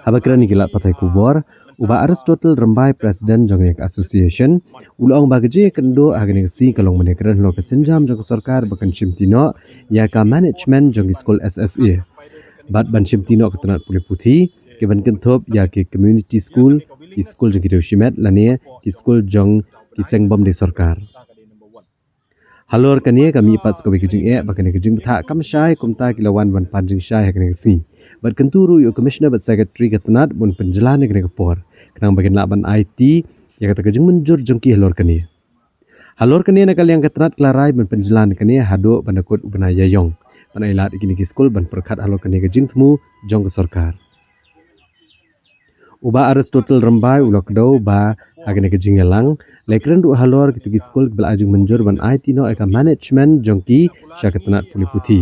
Haba kren ïa ki lad pathai khubor, u Bah Aristotle Rymbai, President jong ka association, u la ong ba ka jingïakynduh ha kane ka sngi ka long ban ïakren halor ka sienjam jong ka sorkar ba kan shimti noh ïa ka management jong ki skul S S A bad ban shimti noh ka tnat pule puthi, ki ban kynthup ïa ki community school, ki skul jong ki riew shimet lane ki skul jong ki seng bym dei sorkar. Halor kane ka mih pat sa kawei ka jingeh ba kane ka jingbthah kam shai, kumta ki la wan ban pan jingshai ha kane ka sngi. Bad kyntu ruh ïa u Commissioner bad Secretary ka tnat ban pynjlan ïa kane ka por khnang ba kin lah ban aiti ïa kata ka jingmynjur jong ki halor kane. Halor kane na ka liang ka tnat ka la rai ban pynjlan ïa kane haduh ban da kut u bnai Ïaïong ban ailad ïa kine ki skul ban pyrkhat halor kane ka jingthmu jong ka sorkar. U Bah Aristotle Rymbai u la kdew ba ha kane ka jingïalang la ïakren ruh halor kitu ki skul kiba la ai jingmynjur ban aiti noh ïa ka management jong ki sha ka tnat pule puthi.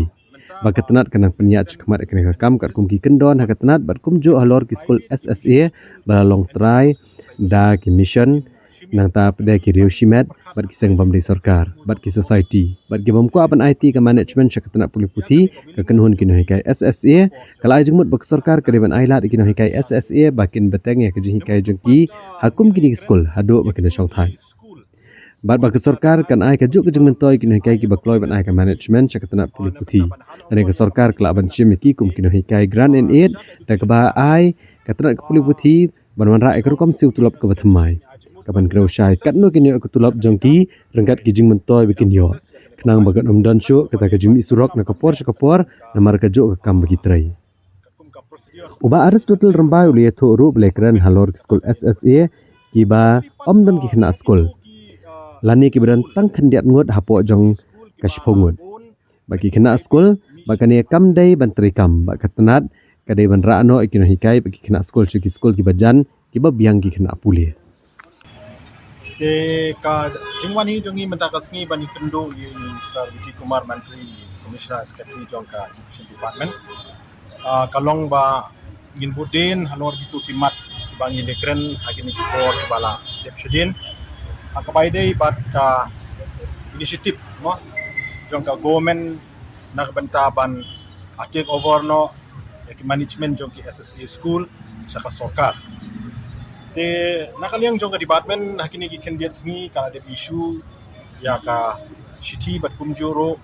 Ba ka tnat kan nang pynïaid shakhmat ïa kane ka kam katkum ki kyndon ha ka tnat bad kumjuh halor ki skul S S A ba la long trai da ki mission, nangta pat da ki riew shimet bad ki seng bym dei sorkar bad ki society bad ki bym kwah ban aiti ka management sha ka tnat pule puthi, ka kynhun ki nonghikai S S A ka la ai jingmut ba ka sorkar ka dei ban ailad ïa ki nonghikai S S A ba kin bteng ïa ka jinghikai jong ki ha kum kine ki skul haduh ba kin da shongthait. Bad ba ka sorkar kan ai kajuh ka jingmyntoi ïa ki nonghikai kiba kloi ban ai ka management sha ka tnat pule puthi. Lane ka sorkar ka lah ban shim ïa ki kum ki nonghikai grant in aid da kaba ai ka tnat ka pule puthi ban wanrah ïa ka rukom siew tulop kaba thymmai, kaban kdew shai katno kin ïoh ïa ka tulop jong ki ryngkat ki jingmyntoi ba kin ïoh, khnang ba kan ym don shuh kata ka jingmih surok na ka por sha ka por namar kajuh ka kam ba ki trei. U Bah Aristotle Rymbai u la ïathuh ruh ba la ïakren halor ki skul S S A kiba ym don ki khynnah skul lane kiba don tang khyndiat ngut hapoh jong ka shiphew ngut. Ba ki khynnah skul ba kane kam dei ban trei kam, ba ka tnat ka dei ban rah noh ïa ki nonghikai ba ki khynnah skul sha ki skul kiba jan kiba biang ki khynnah pule. Te ka jingwan hi jong ngi mynta ka sngi ban ïakynduh ïa i Sir Vijay Kumar Mantri, Commissioner Secretary jong ka Education Department. Ah, ka long ba ngin bud dien halor kitu ki mat kiba ngin ïakren ha kine ki por kiba la dep shadien. Ha kaba ïadei bad ka initiative mo jong ka government na ka bynta ban, ah, take over noh ïa ki management jong ki S S A school sha ka sorkar. Te na ka liang jong ka department ha kine ki khyndiat sngi ka la dep issue ïa ka shithi bad kumjuh ruh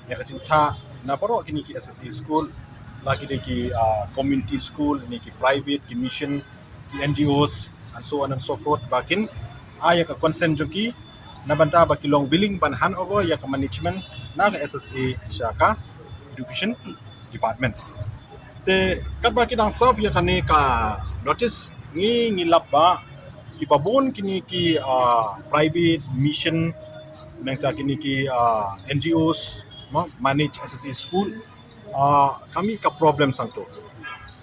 ïa ka jingthoh na baroh kine ki S S A school, la ki dei ki, ah, community school ne ki private, ki mission, ki N G Os and so on and so forth, ba kin ai ïa ka consent jong ki na bynta ba ki long willing ban hand over ïa ka management na ka S S A sha ka Education Department. Te katba ki dang serve ïa kane ka notice, ngi ngi lap ba kiba bun kine ki, ah, private mission, nangta kine ki, ah, N G Os mo manage S S A school, ah, ka mih ka problem sangto.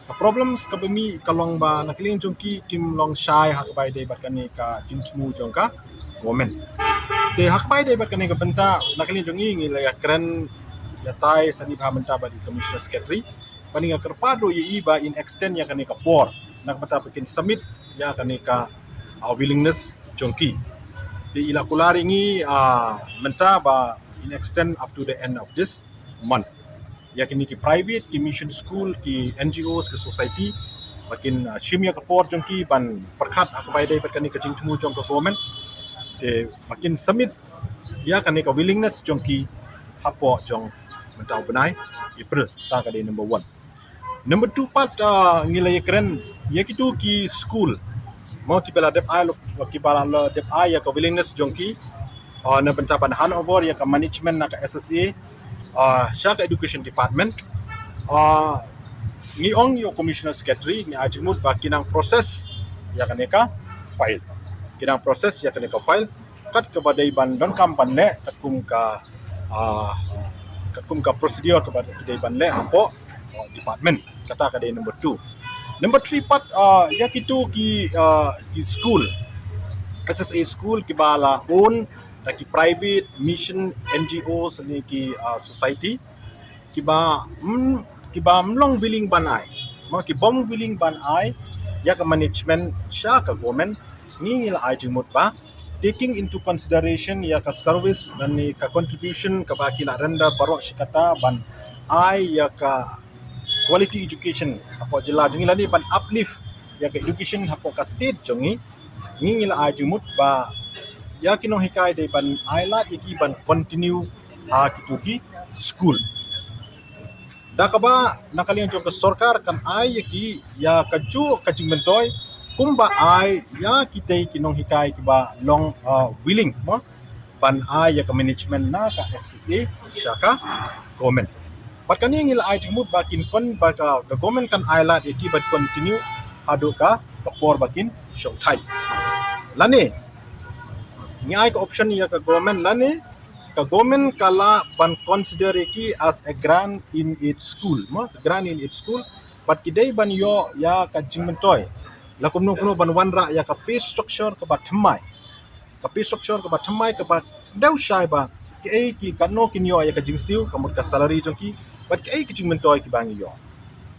Ka problems kaba mih ka long ba na ka liang jong ki kim long shai ha kaba ïadei bad kane ka jingthmu jong ka government. Te ha kaba ïadei bad kane ka bynta na ka liang jong ngi ngi la ïakren ïatai sani bha mynta bad i Commissioner Secretary, ba ngi ïa kyrpad ruh ïa i ba in extend ïa kane ka por na ka bynta ba kin submit ïa kane ka, ah, willingness jong ki. Te i la kular ïa ngi, ah, mynta ba in extend up to the end of this month. Ïa kine ki private, ki mission school, ki N G Os, ki society, ba kin, ah, shim ïa ka por jong ki ban pyrkhat ha kaba ïadei bad kane ka jingthmu jong ka government. Te ba kin submit ïa kane ka willingness jong ki hapoh jong mynta u bnai April. Kata ka dei number one. Number two pat, ah, ngi la ïakren ïa kitu ki school, mo, kiba la dep ai, kiba la dep ai ïa ka willingness jong ki, ah, na bynta ban hand over ïa ka management na ka S S A, ah, sha ka education department. Ah, ngi ong ïa u commissioner secretary, ngi ai jingmut ba ki nang process ïa kane ka file. Ki nang process ïa kane ka file kat kaba dei ban donkam ban leh, katkum ka, ah, katkum ka procedure kaba dei ban leh hapoh, ah, department. Kata ka dei number two. Number three pat, ah, ïa kitu ki, ah, ki school, S S A school kiba la own da ki private, mission, N G Os ne ki, ah, society, kiba, mm, kiba ym long willing ban ai, mo, kibym willing ban ai ïa ka management sha ka government. Ngi, ngi la ai jingmut ba, taking into consideration ïa ka service lane ka contribution kaba ki la render baroh shi katta ban ai ïa ka quality education hapoh jylla jong ngi lane ban uplift ïa ka education hapoh ka state jong ngi. Ngi, ngi la ai jingmut ba ïa ki nonghikai dei ban ai lad ïa ki ban continue ha kitu ki school. Da kaba na ka liang jong ka sorkar kan ai ïa ki ïa kajuh ka jingmyntoi kumba ai ïa kitei ki nonghikai kiba long, ah, willing, mo, ban ai ïa ka management na ka S S A sha ka government. Bad kane ngi la ai jingmut ba kin kon, ba ka, ka government kan ai lad ïa ki ban continue haduh ka, ka por ba kin shong thait. Lane ngi ai ka option ïa ka government, lane ka government ka lah ban consider ïa ki as a grant in its school, mo, grant in its school. Bad ki dei ban ïoh ïa ka jingmyntoi la kumno kumno ban wanrah ïa ka pay structure kaba thymmai. Ka pay structure kaba thymmai kaba dei shai ba kiei ki, katno kin ïoh ïa ka jingsiew, ka mut ka salary jong ki, bad kiei ki jingmyntoi kiba ngi ïoh.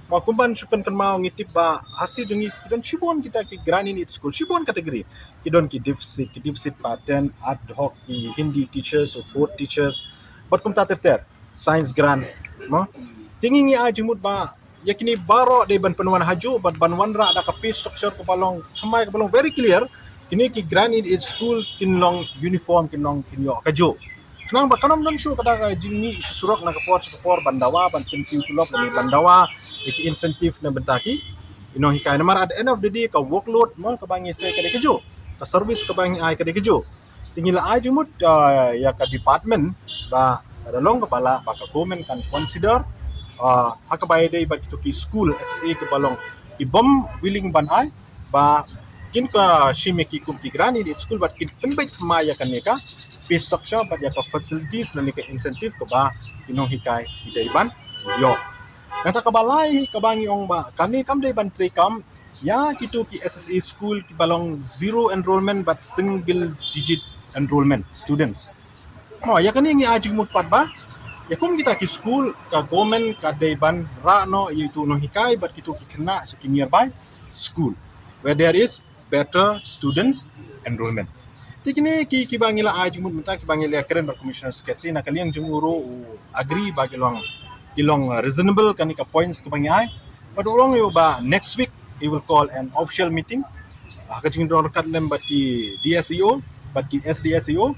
Mo, kumban shu pynkynmaw, ngi tip ba ha state jong ngi ki don shibun kita ki grant in its school, shibun category. Ki don ki deficit, ki deficit pattern, ad hoc, ki Hindi teachers, fourth teachers, bad kumta ter ter, science grant, mo. Te ngi, ngi ai jingmut ba ïa kine baroh dei ban pynwan hajuh, ban, ban wanrah da ka pay structure kaba long thymmai, kaba long very clear. Kine ki grant in its school kin long uniform, kin long, kin ïoh kajuh. Khnang ba kan ym don shuh kata ka jingmih sha surok na ka por sha ka por ban dawa, ban kyntiew tulop lane ban dawa ïa ki incentive na bynta ki nonghikai. Namar at the end of the day ka workload, mo, kaba ngi trei ka dei kajuh, ka service kaba ngi ai ka dei kajuh. Te ngi la ai jingmut, ah, ïa ka department ba lada long kaba lah, ba ka government kan consider, ah, ha kaba ïadei bad kitu ki school S S A kiba long kibym willing ban ai, ba kin ka shim ïa ki kum ki grant in its school bad kin pynbeit thymmai ïa kane ka pay structure bad ïa ka facilities lane ka incentive kaba ki nonghikai ki dei ban ïoh. Nangta kaba lai kaba ngi ong ba kane kam dei ban treikam ïa kitu ki S S A school kiba long zero enrollment bad single digit enrollment students. Mo, ïa kane ngi ai jingmut pat ba ïa kum kita ki school ka government ka dei ban rah noh ïa itu nonghikai bad kitu ki khynnah sha ki nearby school where there is better students enrollment. Te kine ki, kiba ngi la ai jingmut mynta, kiba ngi la kren bad commissioner secretary, na ka liang jong u ruh u agree ba ki long, ki long, uh, reasonable kane ka points kiba ngi ai. Bad u ong ïa u ba next week he will call an official meeting, uh, ha ka jingdon ryngkat lem bad ki D S E O, bad ki S D S E O,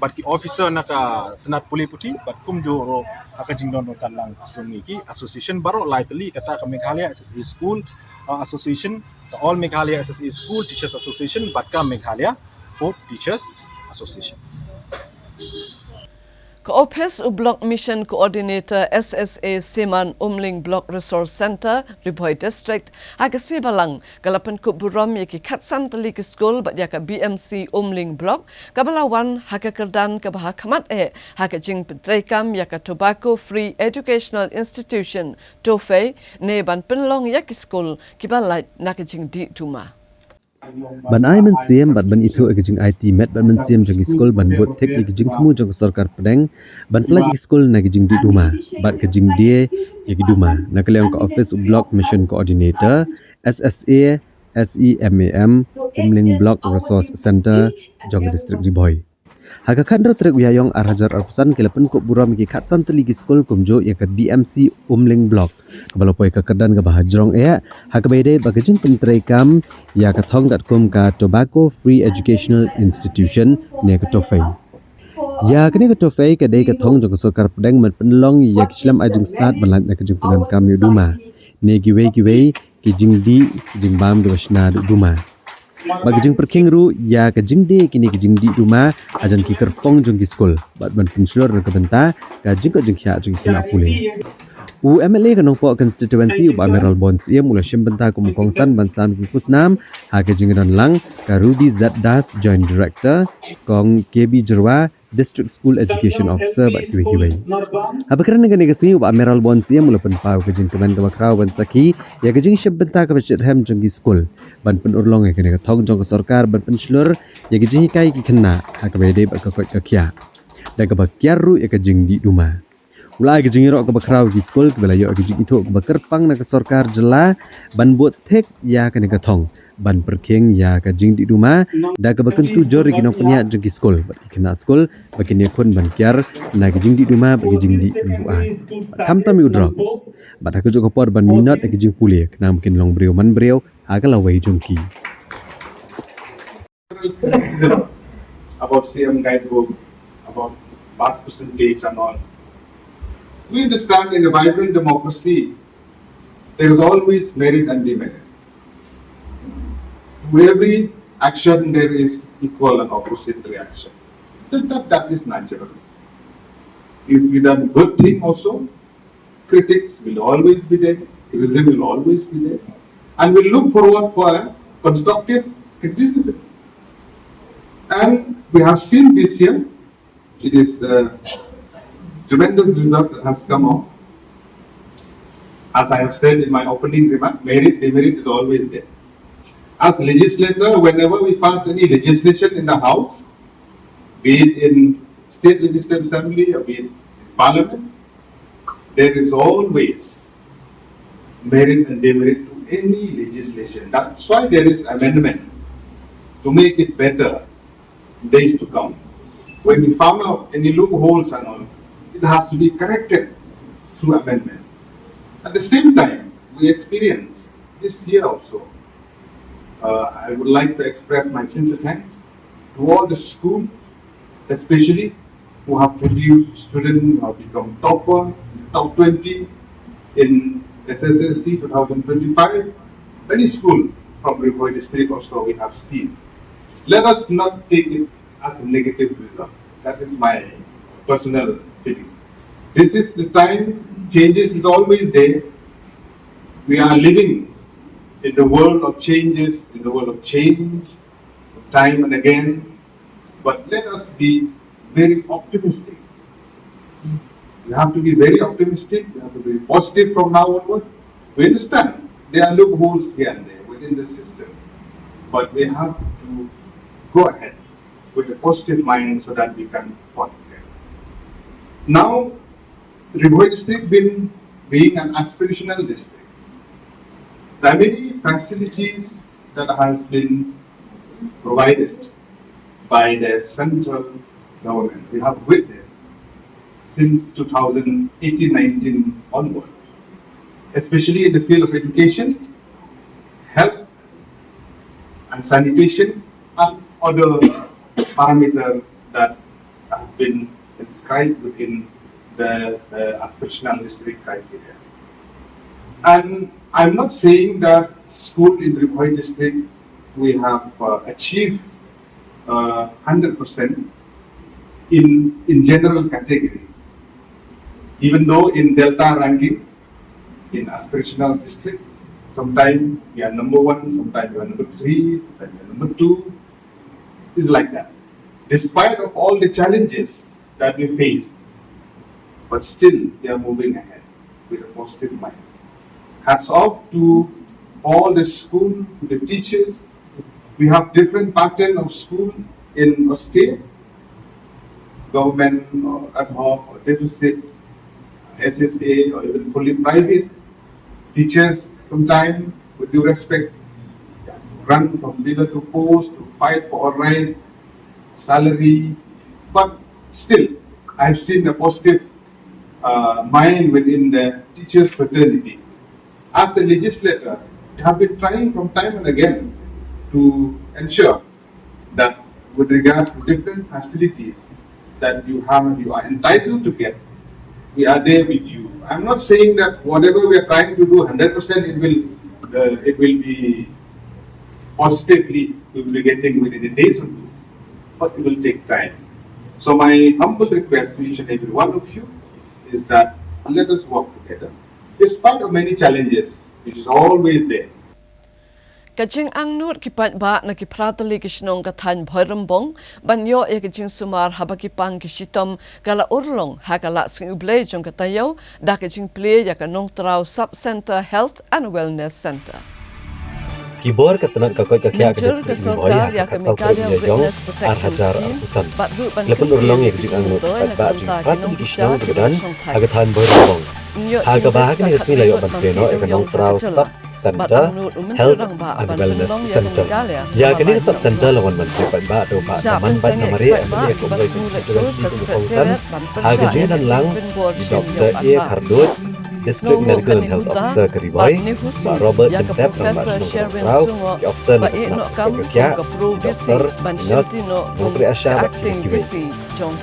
bad ki officer na ka tnat pule puthi, bad kumjuh ruh ha ka jingdon ryngkat lang jong ngi ki association baroh lai tylli, kata ka Meghalaya S S A School, uh, Association, ka All Meghalaya S S A School Teachers Association bad ka Meghalaya Food Teachers Association. Ka ophis u Block Mission Coordinator S S A Seman Umling Block Resource Centre, Ri Bhoi District, ha ka sngi Balang, ka la pynkup burom ïa ki khatsan tylli ki skul bad ïa ka B M C Umling Block, kaba la wan ha ka kyrdan kaba ha khmat eh ha ka jingpyntreikam ïa ka Tobacco Free Educational Institution, TOFE, ne ban pynlong ïa ki skul kiba lait na ka jingdih duma. Ban ai mynsiem bad ban ithuh ïa ka jingaiti met bad mynsiem jong ki skul ban bud thik ïa ki jingthmu jong ka sorkar pdeng ban pynlait ïa ki skul na ka jingdih duma bad ka jingdie ïa ki duma, na ka liang ka ophis u Block Mission Coordinator S S A SEMAM Umling Block Resource Centre jong ka District Ri Bhoi. Ha ka khathynriew tarik u Ïaïong arhajar arphew san ki la pynkup burom ïa ki khatsan tylli ki skul kumjuh ïa ka B M C Umling Block kaba la poi ha ka kyrdan kaba ha jrong eh ha kaba ïadei bad ka jingpyntreikam ïa ka thong katkum ka Tobacco Free Educational Institution ne ka TOFE. Ïa kane ka tohfei ka dei ka thong jong ka sorkar pdeng ban pynlong ïa ki shlem ai jingstad ban lait na ka jingpyndonkam ïa u duma ne kiwei kiwei ki jingdih ki jingbam kiba shna da u duma. Bad ka jingpyrkhing ruh ïa ka jingdie kine ki jingdih duma hajan ki kyrpong jong ki skul bad ban pynshlur na ka bynta ka jingkoit jingkhiah jong ki khynnah pule. U M L A ka Nongpoh constituency u Bah Mayralborn Syiem u la shim bynta kum u kongsan ban sam ki khusnam ha ka jingdon lang ka Ruby Z Das, Joint Director, Kong K B Jyrwa, District School Education Officer bad kiwei kiwei. Haba kren ha kane ka sngi u Bah Mayralborn Syiem u la pynpaw ka jingkmen kaba khraw ban sakhi ïa ka jingshim bynta kaba shitrhem jong ki skul ban pynurlong ïa kane ka thong jong ka sorkar ban pynshlur ïa ka jinghikai ki khynnah ha kaba ïadei bad ka koit ka khiah da kaba kiar ruh ïa ka jingdih duma. U la ai ka jingïaroh kaba khraw ki skul kiba la ïoh ka jingithuh kaba kyrpang na ka sorkar jylla ban bud thik ïa kane ka thong ban pyrkhing ïa ka jingdih duma da kaba kyntu jur ïa ki nongpynïaid jong ki skul bad ki khynnah skul ba kin ïakhun ban kiar na ka jingdih duma bad ka jingdih pynbuaid bad khamtam ïa u drugs bad ha kajuh ka por ban minot ïa ka jingpule khnang ba kin long briew man briew ha ka lawei jong ki. Criticism about C M guidebook, about pass percentage and all. We understand in a vibrant democracy, there is always merit and demerit. To every action, there is equal and opposite reaction. That, that, that is natural. If we done good thing also, critics will always be there, criticism will always be there, and we look forward for constructive criticism. And we have seen this year, it is a tremendous result that has come out. As I have said in my opening remark, merit, demerit is always there. As legislator, whenever we pass any legislation in the House, be it in State Legislative Assembly or be it in Parliament, there is always merit and demerit to any legislation. That's why there is amendment, to make it better days to come. When we found out any loopholes and all, it has to be corrected through amendment. At the same time, we experience this year also. Uh, I would like to express my sincere thanks to all the school, especially who have produced students who have become topper, top twenty in S S L C two thousand twenty-five. Many schools from Ri Bhoi district also we have seen. Let us not take it as a negative result. That is my personal feeling. This is the time, changes is always there. We are living in the world of changes, in the world of change, time and again. But let us be very optimistic. We have to be very optimistic, we have to be positive from now onward. We understand there are loopholes here and there within the system, but we have to go ahead with a positive mind so that we can fight there. Now, Ri Bhoi district been, being an aspirational district, the many facilities that has been provided by the central government, we have witnessed since two thousand eighteen nineteen onward, especially in the field of education, health, and sanitation and other parameter that has been inscribed within the, the aspirational district criteria. And I'm not saying that school in Ri Bhoi district we have uh, achieved uh, hundred percent in, in general category. Even though in Delta ranking, in aspirational district, sometimes we are number one, sometimes we are number three, sometimes we are number two. It's like that. Despite of all the challenges that we face, but still they are moving ahead with a positive mind. Hats off to all the school, to the teachers. We have different pattern of school in a state, government or ad hoc or deficit, S S A or even fully private. Teachers sometimes, with due respect, run from pillar to post to fight for a right, salary. But still, I've seen a positive uh, mind within the teachers fraternity. As a legislator, I have been trying from time and again to ensure that with regard to different facilities, that you have, you are entitled to get. We are there with you. I'm not saying that whatever we are trying to do, hundred percent it will, uh, it will be positively, we will be getting within a day or two, but it will take time. So my humble request to each and every one of you is that let us work together, despite of many challenges, which is always there. Ka jingangnud ki paidbah na ki phra tylli ki shnong ka thaiñ Bhoirymbong ban ïoh ïa ka jingsumar haba ki pang ki shitom ka la urlong ha ka Lah Sngi U Blei jong ka taïew da ka jingplie ïa ka Nongtraw Sub Centre Health and Wellness Centre. Ki bor ka tnat ka koit ka khiah ka district Ri Bhoi ha ka khatsawphew ïa jong ar hajar arphew san. La pynurlong ïa ka jingangnud ka paidbah jong ki phra tylli ki shnong kiba don ha ka thaiñ Bhoirymbong. Ha kaba ha kane ka sngi la ïoh ban plie noh ïa ka Nongtraw Sub Centre Health and Wellness Centre. Ïa kane ka Sub Centre la wan ban plie paidbah da u Bah Damanbait Lamare, MLA ka Umroi Constituency kum u kongsan, ha ka jingdon lang i Doctor A Kharduid, District Medical and Health Officer ka Ri Bhoi, Bah Robert Pyntep, Rangbah Shnong ka Nongtraw, ki officer na ka pathar ka khiah, ki doctor, ki nurse, nongtrei ASHA bad kiwei kiwei.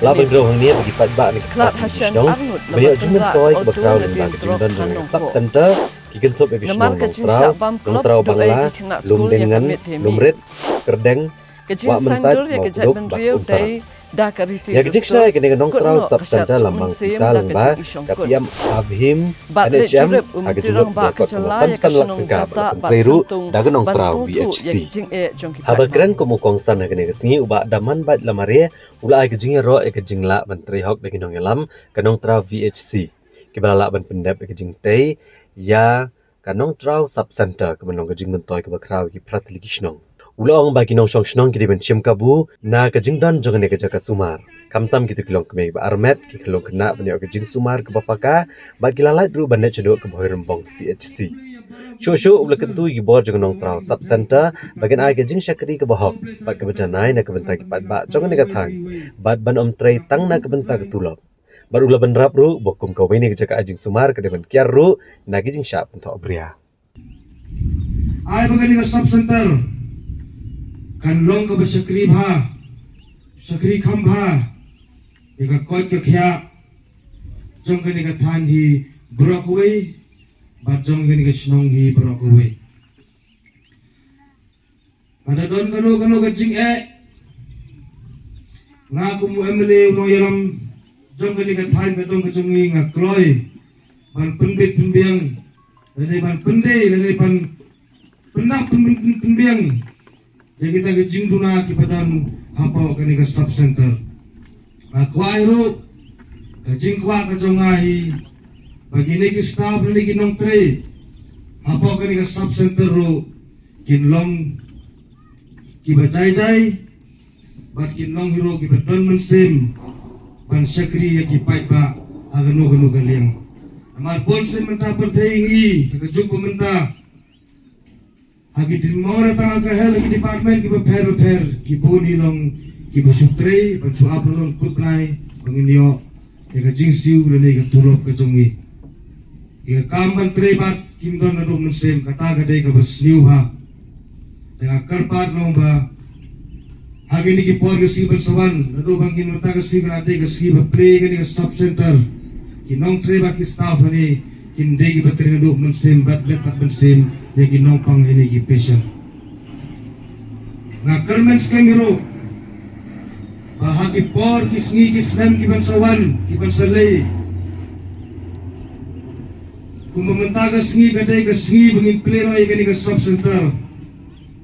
La pynroi hangne ba ki paidbah na ki phra tylli ki shnong ban ïoh jingmyntoi kaba khraw lyngba ka jingdon jong ka Sub Centre, ki kynthup ïa ki shnong Nongtraw, Nongtraw Bangla, Lumdengngan, Lumrit, Kyrdeng, Wah Myntait, Mawkdup bad Umsarat. Ïa ka jingsngew ïa kane ka Nongtraw Sub Centre la mang pisa lyngba ka P M ABHIM NHM ha ka jingmut ba kot kaba san phew san lak tyngka bad la pyntrei ruh da ka Nongtraw VHC. Haba kren kum u kongsan ha kane ka sngi, u Bah Damanbait Lamare u la ai ka jingïaroh ïa ka jinglah ban trei hok da ki nongïalam ka Nongtraw VHC kiba la lah ban pyndep ïa ka jingtei ïa ka Nongtraw Sub Centre kaba long ka jingmyntoi kaba khraw ïa ki phra tylli ki shnong. U la ong ba ki nongshong shnong ki dei ban shim kabu na ka jingdon jong kane ka jaka sumar, khamtam kito ki longkmie ba armet, ki khyllung khynnah ban ïoh ka jingsumar kaba paka bad ki la lait ruh ban leit shaduh ka Bhoirymbong CHC. Shuh shuh u la kyntu ïa ki bor jong ka Nongtraw Sub Centre ba kin ai ka jingshakri kaba hok bad kaba janai na ka bynta ki paidbah jong kane ka thaiñ bad ban ym trei tang na ka bynta ka tulop. Bad u la bynrap ruh ba kum kawei na ki jaka ai jingsumar ka dei ban kiar ruh na ki jingshah pynthohbria. Ai ba kane ka Sub Centre kan long kaba shakri bha, shakri kham bha ïa ka koit ka khiah jong kane ka thaiñ hi baroh kawei bad jong kane ka shnong hi baroh kawei. Lada don kano kano ka jingeh, nga kum u MLA, u nongïalam jong kane ka thaiñ ka dong ka jong ngi, nga kloi ban pynbit pynbiang lane ban pyndei lane ban pyndap pynbit pynbiang ïa kita ki jingduna kiba don hapoh kane ka Sub Centre. Nga kwah ruh, ka jingkwah ka jong nga hi ba kine ki staff lane ki nongtrei hapoh kane ka Sub Centre ruh kin long kiba jai jai bad kin long hi ruh kiba don mynsiem ban shakri ïa ki paidbah ha kano kano ka liang. Namar bunsien mynta pyrthei ngi ha ka juk ba mynta ha ki dei mo re tang ha ka health, ha ki department kiba pher ba pher, ki bun hi long kiba shu trei ban shu ap lon kut bnai ba ngin ïoh ïa ka jingsiew lane ka tulop ka jong ngi. Ïa ka kam ban trei bad kim don naduh mynsiem, kata ka dei kaba sniew bha. Te nga kyrpad long ba ha kine ki por ki sngi ban sa wan, naduh ba ngin mynta ka sngi ka la dei ka sngi ba plie kane ka Sub Centre, ki nongtrei bad ki staff hangne kin dei kiba trei naduh mynsiem bad leh bad mynsiem ïa ki nongpang hangne, ki patient. Nga kyrmen skhem hi ruh ba ha ki por ki sngi ki snem ki ban sa wan, ki ban sa leit, kumba mynta ka sngi ka dei ka sngi ba ngin plie noh ïa kane ka Sub Centre,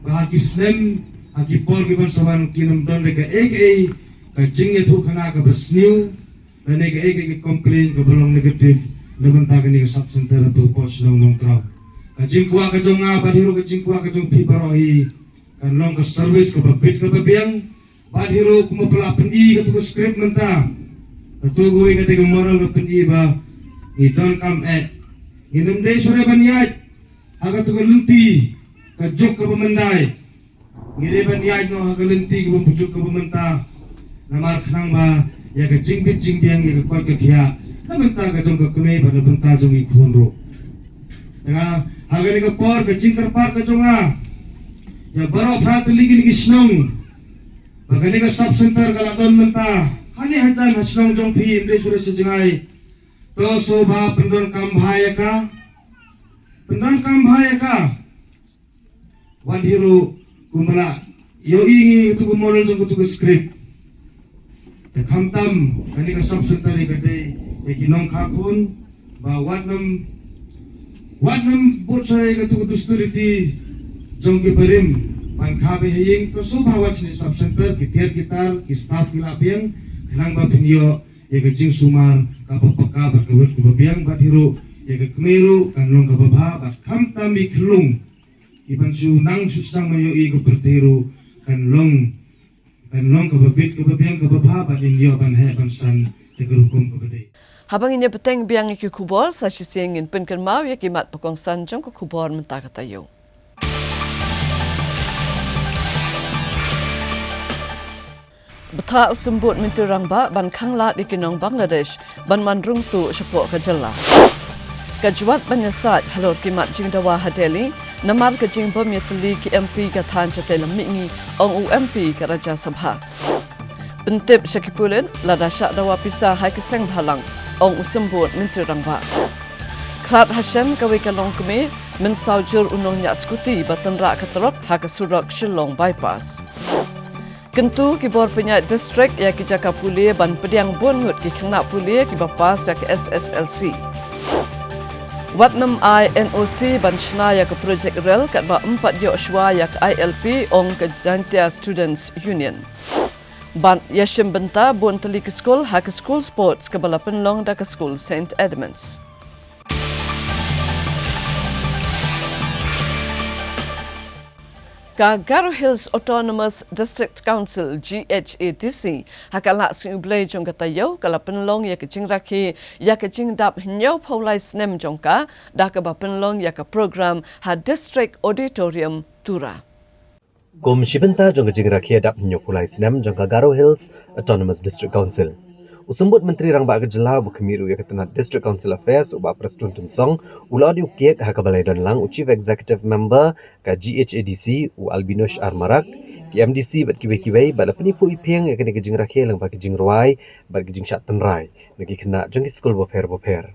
ba ha ki snem, ha ki por ki ban sa wan, kin ym don re kaei kaei ka jingïathuhkhana kaba sniew lane kaei kaei ka complain kaba long negative na ka bynta kane ka Sub Centre hapoh shnong Nongtraw. Ka jingkwah ka jong nga bad hi ruh ka jingkwah ka jong phi baroh hi kan long ka service kaba bit kaba biang. Bad hi ruh kumba phi la pyni kato ka script mynta, kato kawei ka dei ka moral ka pyni ba ngi donkam eh, ngin ym dei shuh re ban ïaid ha kato ka lynti ka juk kaba myndai. Ngi dei ban ïaid noh ha ka lynti kaba juk kaba mynta, namar khnang ba ïa ka jingbit jingbiang, ïa ka koit ka khiah na bynta ka jong ka kmie bad na bynta jong ngi khun ruh. Te nga ha kane ka por ka jingkyrpad ka jong nga ïa baroh phra tylli kine ki shnong ba kane ka Sub Centre ka la don mynta Hangne hajan ha shnong jong phi, ym dei shuh sha jngai. To sngewbha pyndonkam bha ïa ka. Pyndonkam bha ïa ka. Wat hi ruh kumba la ïohi ngi katu ka model jong katu ka script. Te khamtam kane ka sub center ka dei ïa ki nongkha khun ba wat nym, wat nym bud sha ïa katu ka dusturiti jong ki barim ban kha beit ha ïing. Ka sngewbha wat shane sub center, ki tiar ki tar, ki staff ki la biang, khnang ba phin ïoh ïa ka jingsumar kaba paka bad ka wit kaba biang. Bad hi ruh ïa ka kmie ruh kan long kaba bha, bad khamtam i khyllung i ban shu nang shu sdang ban ïohi ka pyrthei ruh kan long, kan long kaba bit kaba biang kaba bha, bad in ïoh ban heh ban san da ka rukom kaba dei. Haba ngin ïa bteng biang ïa ki khubor, sa shisien ngin pynkynmaw ïa ki mat ba kongsan jong ka khubor mynta ka taïew. Bthah u Symbud Myntri Rangbah ban khanglad ïa ki nong Bangladesh ban wan rung tuh shapoh ka jylla. Ka jwat ban ïasaid halor ki mat jingdawa ha Delhi namar ka jingbym ïatylli ki M P ka thaiñ shatei lam mihngi, ong u M P ka Rajya Sabha. Pyntip sha ki pulit lada shah dawa pisa ha ki seng bhalang, ong u Symbud Myntri Rangbah. Khlad hashem kawei ka longkmie, mynsaw jur u nongñiah skuti ba tynrah ka trok ha ka surok Shillong Bypass. Kyntu ki bor pynïaid district ïa ki jaka pule ban pdiang bun ngut ki khynnah pule kiba pass ïa ka S S L C. Wat nym ai N O C ban shna ïa ka project rel katba ym pat ïoh shuwa ïa ka I L P, ong ka Jaintia Students Union. Bad ïashim bynta bun tylli ki skul ha ka school sports kaba la pynlong da ka skul Saint Edmund's. Ka Garo Hills Autonomous District Council, G H A D C, ha ka Laisngi U Blei jong ka taïew ka la pynlong ïa ka jingrakhe ïa ka jingdap hynñiewphew lai snem jong ka, da kaba pynlong ïa ka program ha District Auditorium, Tura. Kum shi bynta jong ka jingrakhe dap hynñiewphew lai snem jong ka Garo Hills Autonomous District Council, u Symbud Myntri Rangbah ka jylla uba khmih ruh ïa ka tnat District Council Affairs, u Bah Prestone Tynsong, u la ot ïa u cake ha kaba la ïadon lang u Chief Executive Member ka G H A D C, u Albinosh R Marak, ki M D C bad kiwei kiwei, bad la pyniphuh iphieng ïa kane ka jingrakhe lyngba ki jingrwai bad ki jingshah tynrai na ki khynnah jong ki skul bapher bapher.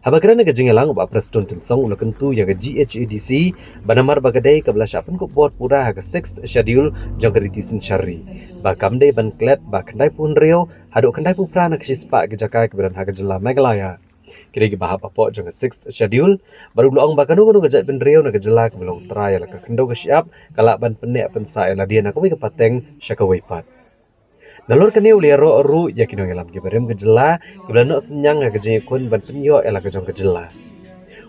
Haba kren ha ka jingïalang, u Bah Prestone Tynsong u la kyntu ïa ka G H A D C ba namar ba ka dei kaba la shah pynkup bor pura ha ka Sixth Schedule jong ka riti synshar ri, ba kam dei ban klet ba khyndaiphew hynriew haduh khyndaiphew phra na ka shispah ki jaka kiba don ha ka jylla Meghalaya ki dei kiba hap hapoh jong ka Sixth Schedule, bad u la ong ba kano kano ka jaitbynriew na ka jylla kaba long trai ïa la ka khyndew ka shyiap ka lah ban pynneh pynsah ïa lade na kawei ka pateng sha kawei pat. Nalor kane u la ïaroh ruh ïa ki nongïalam kiba rim ka jylla kiba la noh synñiang ha ka jingïakhun ban pynïoh ïa la ka jong ka jylla.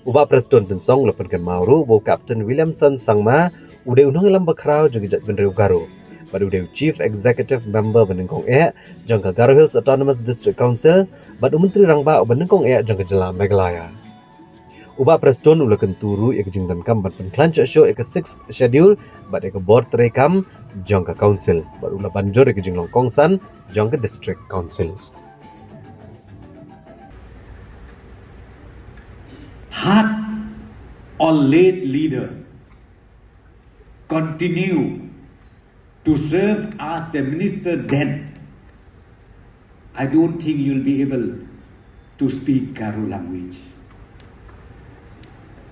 U Bah Prestone Tynsong u la pynkynmaw ruh ba u Captain Williamson Sangma u dei u nongïalam bakhraw jong ka jaitbynriew Garo, bad u dei u Chief Executive Member ba nyngkong eh jong ka Garo Hills Autonomous District Council, bad u Myntri Rangbah uba nyngkong eh jong ka jylla Meghalaya. U Bah Prestone u la kyntu ruh ïa ka jingdonkam ban pynkhlaiñ shuh shuh ïa ka Sixth Schedule bad ïa ka bor treikam jong ka Council, bad u la ban jur ïa ka jinglong kongsan jong ka District Council. Had our late leader continue to serve as the minister then, I don't think you'll be able to speak Garo language.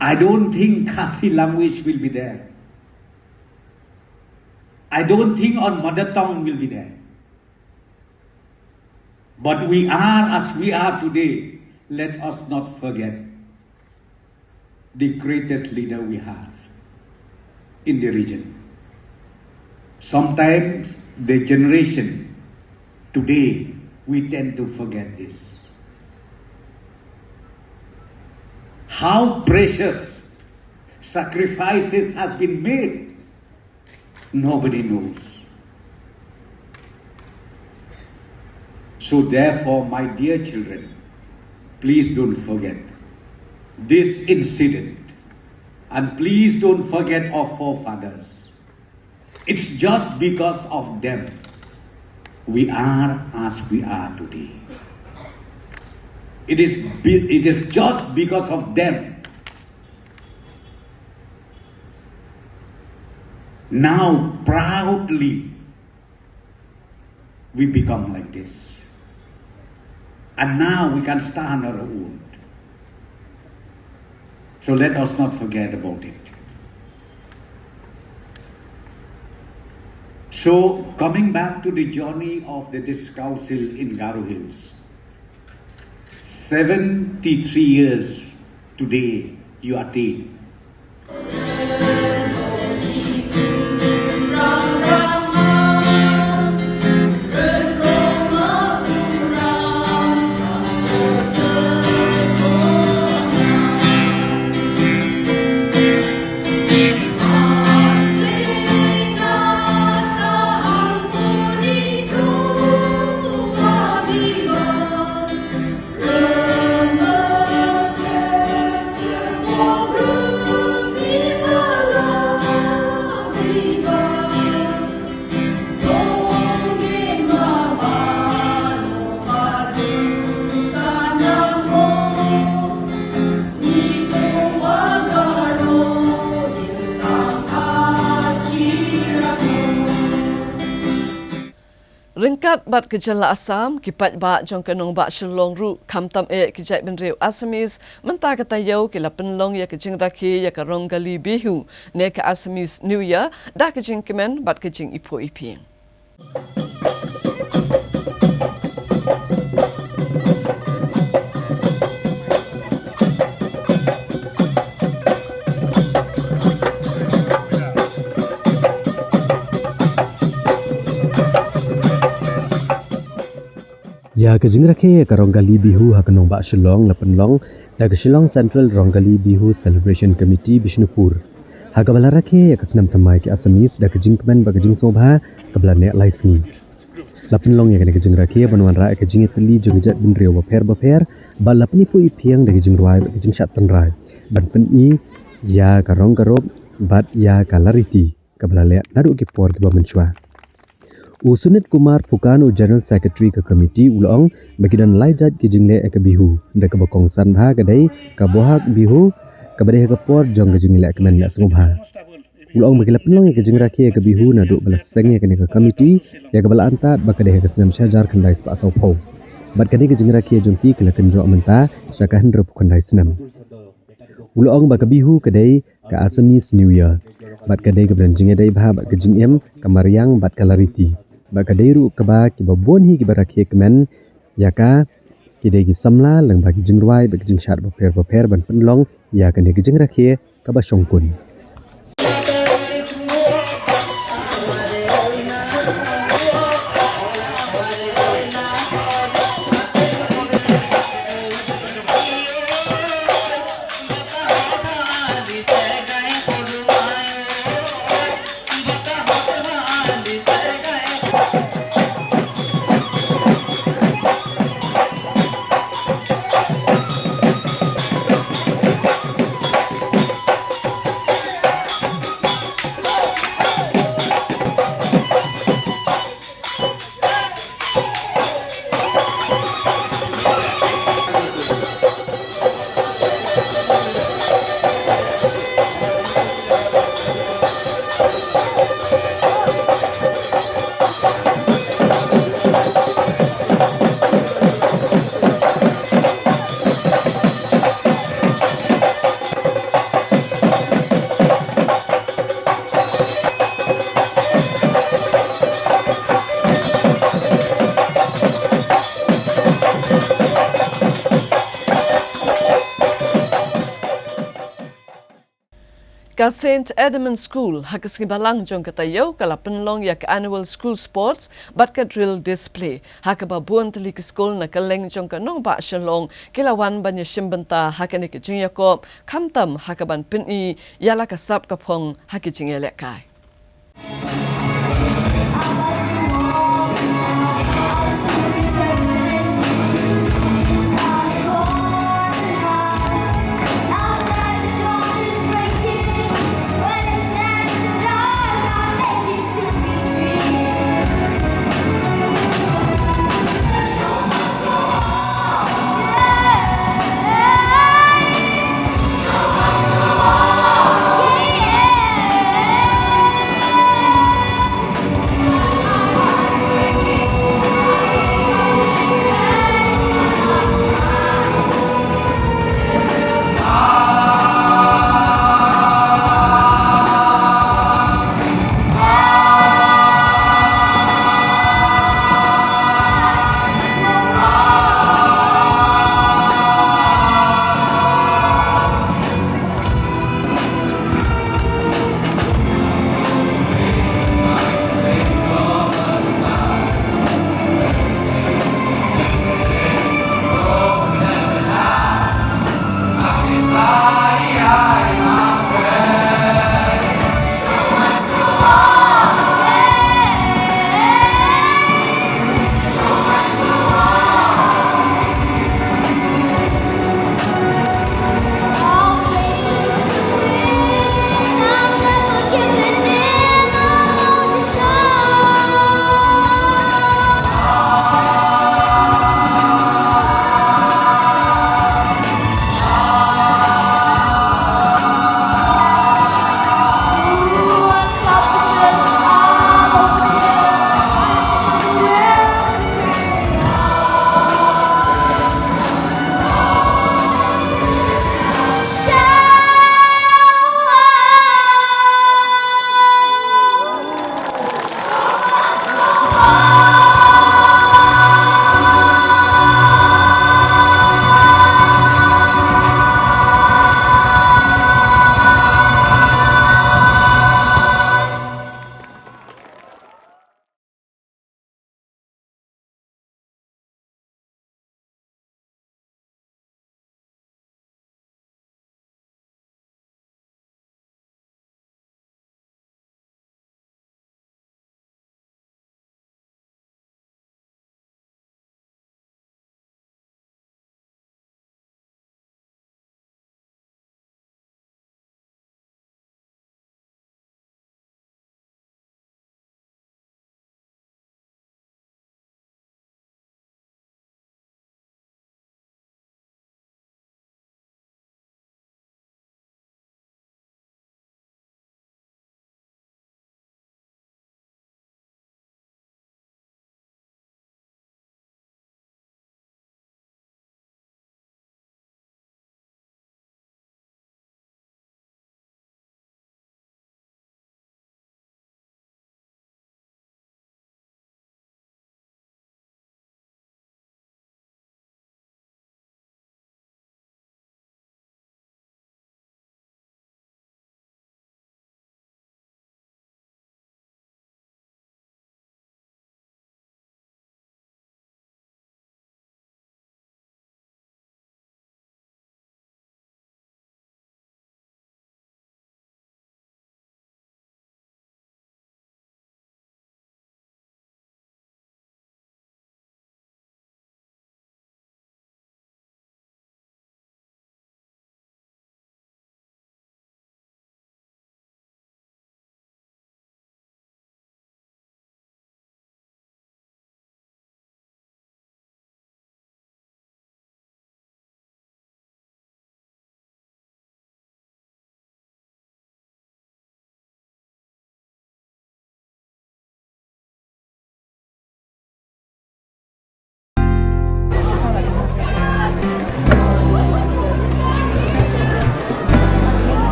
I don't think Khasi language will be there. I don't think our mother tongue will be there. But we are as we are today. Let us not forget the greatest leader we have in the region. Sometimes the generation today, we tend to forget this. How precious sacrifices have been made, nobody knows. So therefore, my dear children, please don't forget this incident, and please don't forget our forefathers. It's just because of them we are as we are today. It is, be- it is just because of them now proudly We become like this. And now we can stand on our own. So let us not forget about it. So, coming back to the journey of the District Council in Garo Hills, seventy-three years today you attain. Ryngkat bad ka jylla Assam, ki paidbah jong ka nongbah Shillong ruh khamtam eh ki jaitbynriew Assamese mynta ka taïew ki la pynlong ïa ka jingrakhe ïa ka Rongali Bihu ne ka Assamese New Year da ka jingkmen bad ka jingiphuh iphieng. Ïa ka jingrakhe ïa ka Rongali Bihu ha ka nongbah Shillong la pynlong da ka Shillong Central Rongali Bihu Celebration Committee, Bishnupur, ha kaba la rakhe ïa ka snem thymmai ki Assamese da ka jingkmen bad ka jingsngewbha kaba la neh lai sngi. La pynlong ïa kane ka jingrakhe ban wanrah ïa ka jingïatylli jong ki jaitbynriew bapher bapher bad la pyniphuh iphieng da ka jingrwai bad ka jingshad tynrai ban pyni ïa ka rong ka rup bad ïa ka lariti kaba la leh naduh ki por kiba mynshuwa. U Sunit Kumar Phukan, u General Secretary ka committee, u la ong ba ki don lai jait ki jingleh ïa ka Bihu, da kaba kongsan bha ka dei ka Bohag Bihu, kaba dei ha ka por jong ka jingïaleh kmen leh sngewbha. U la ong ba ki la pynlong ïa ka jingrakhe ïa ka Bihu naduh ba la seng ïa kane ka committee, ïa kaba la antad ba ka dei ha ka snem shihajar khyndai spah sawphew. Bad kane ka jingrakhe jong ki ka la kynjoh mynta sha ka hynriewphew khyndai snem. U la ong ba ka Bihu ka dei ka Assamese New Year. Bad ka dei kaba don jingïadei bha bad ka jingim, ka mariang bad ka lariti. Bad ka dei ruh kaba kiba bun hi kiba rakhe kmen ïa ka, ki dei ki samla lyngba ki jingrwai bad ki jingshad bapher bapher ban pynlong ïa kane ka jingrakhe kaba shongkun. Ka Saint Edmund School, ha ka sngi Balang jong ka taïew, ka la pynlong ïa ka Annual School Sports bad ka Drill Display. Ha kaba bun tylli ki skul na kylleng jong ka nongbah Shillong ki la wan ban ïashim bynta ha kane ka jingïakop, khamtam ha kaban pyni ïa la ka sap ka phong ha ki jingïalehkai.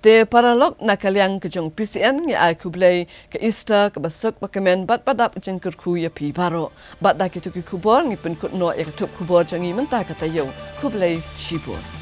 Te paralok, na ka liang ka jong P C N ngi ai khublei ka Easter kaba suk ba kmen bad ba dap jingkyrkhu ïa phi baroh. Bad da kito ki khubor ngi pynkut noh ïa ka thup khubor jong ngi mynta ka taïew. Khublei shibun.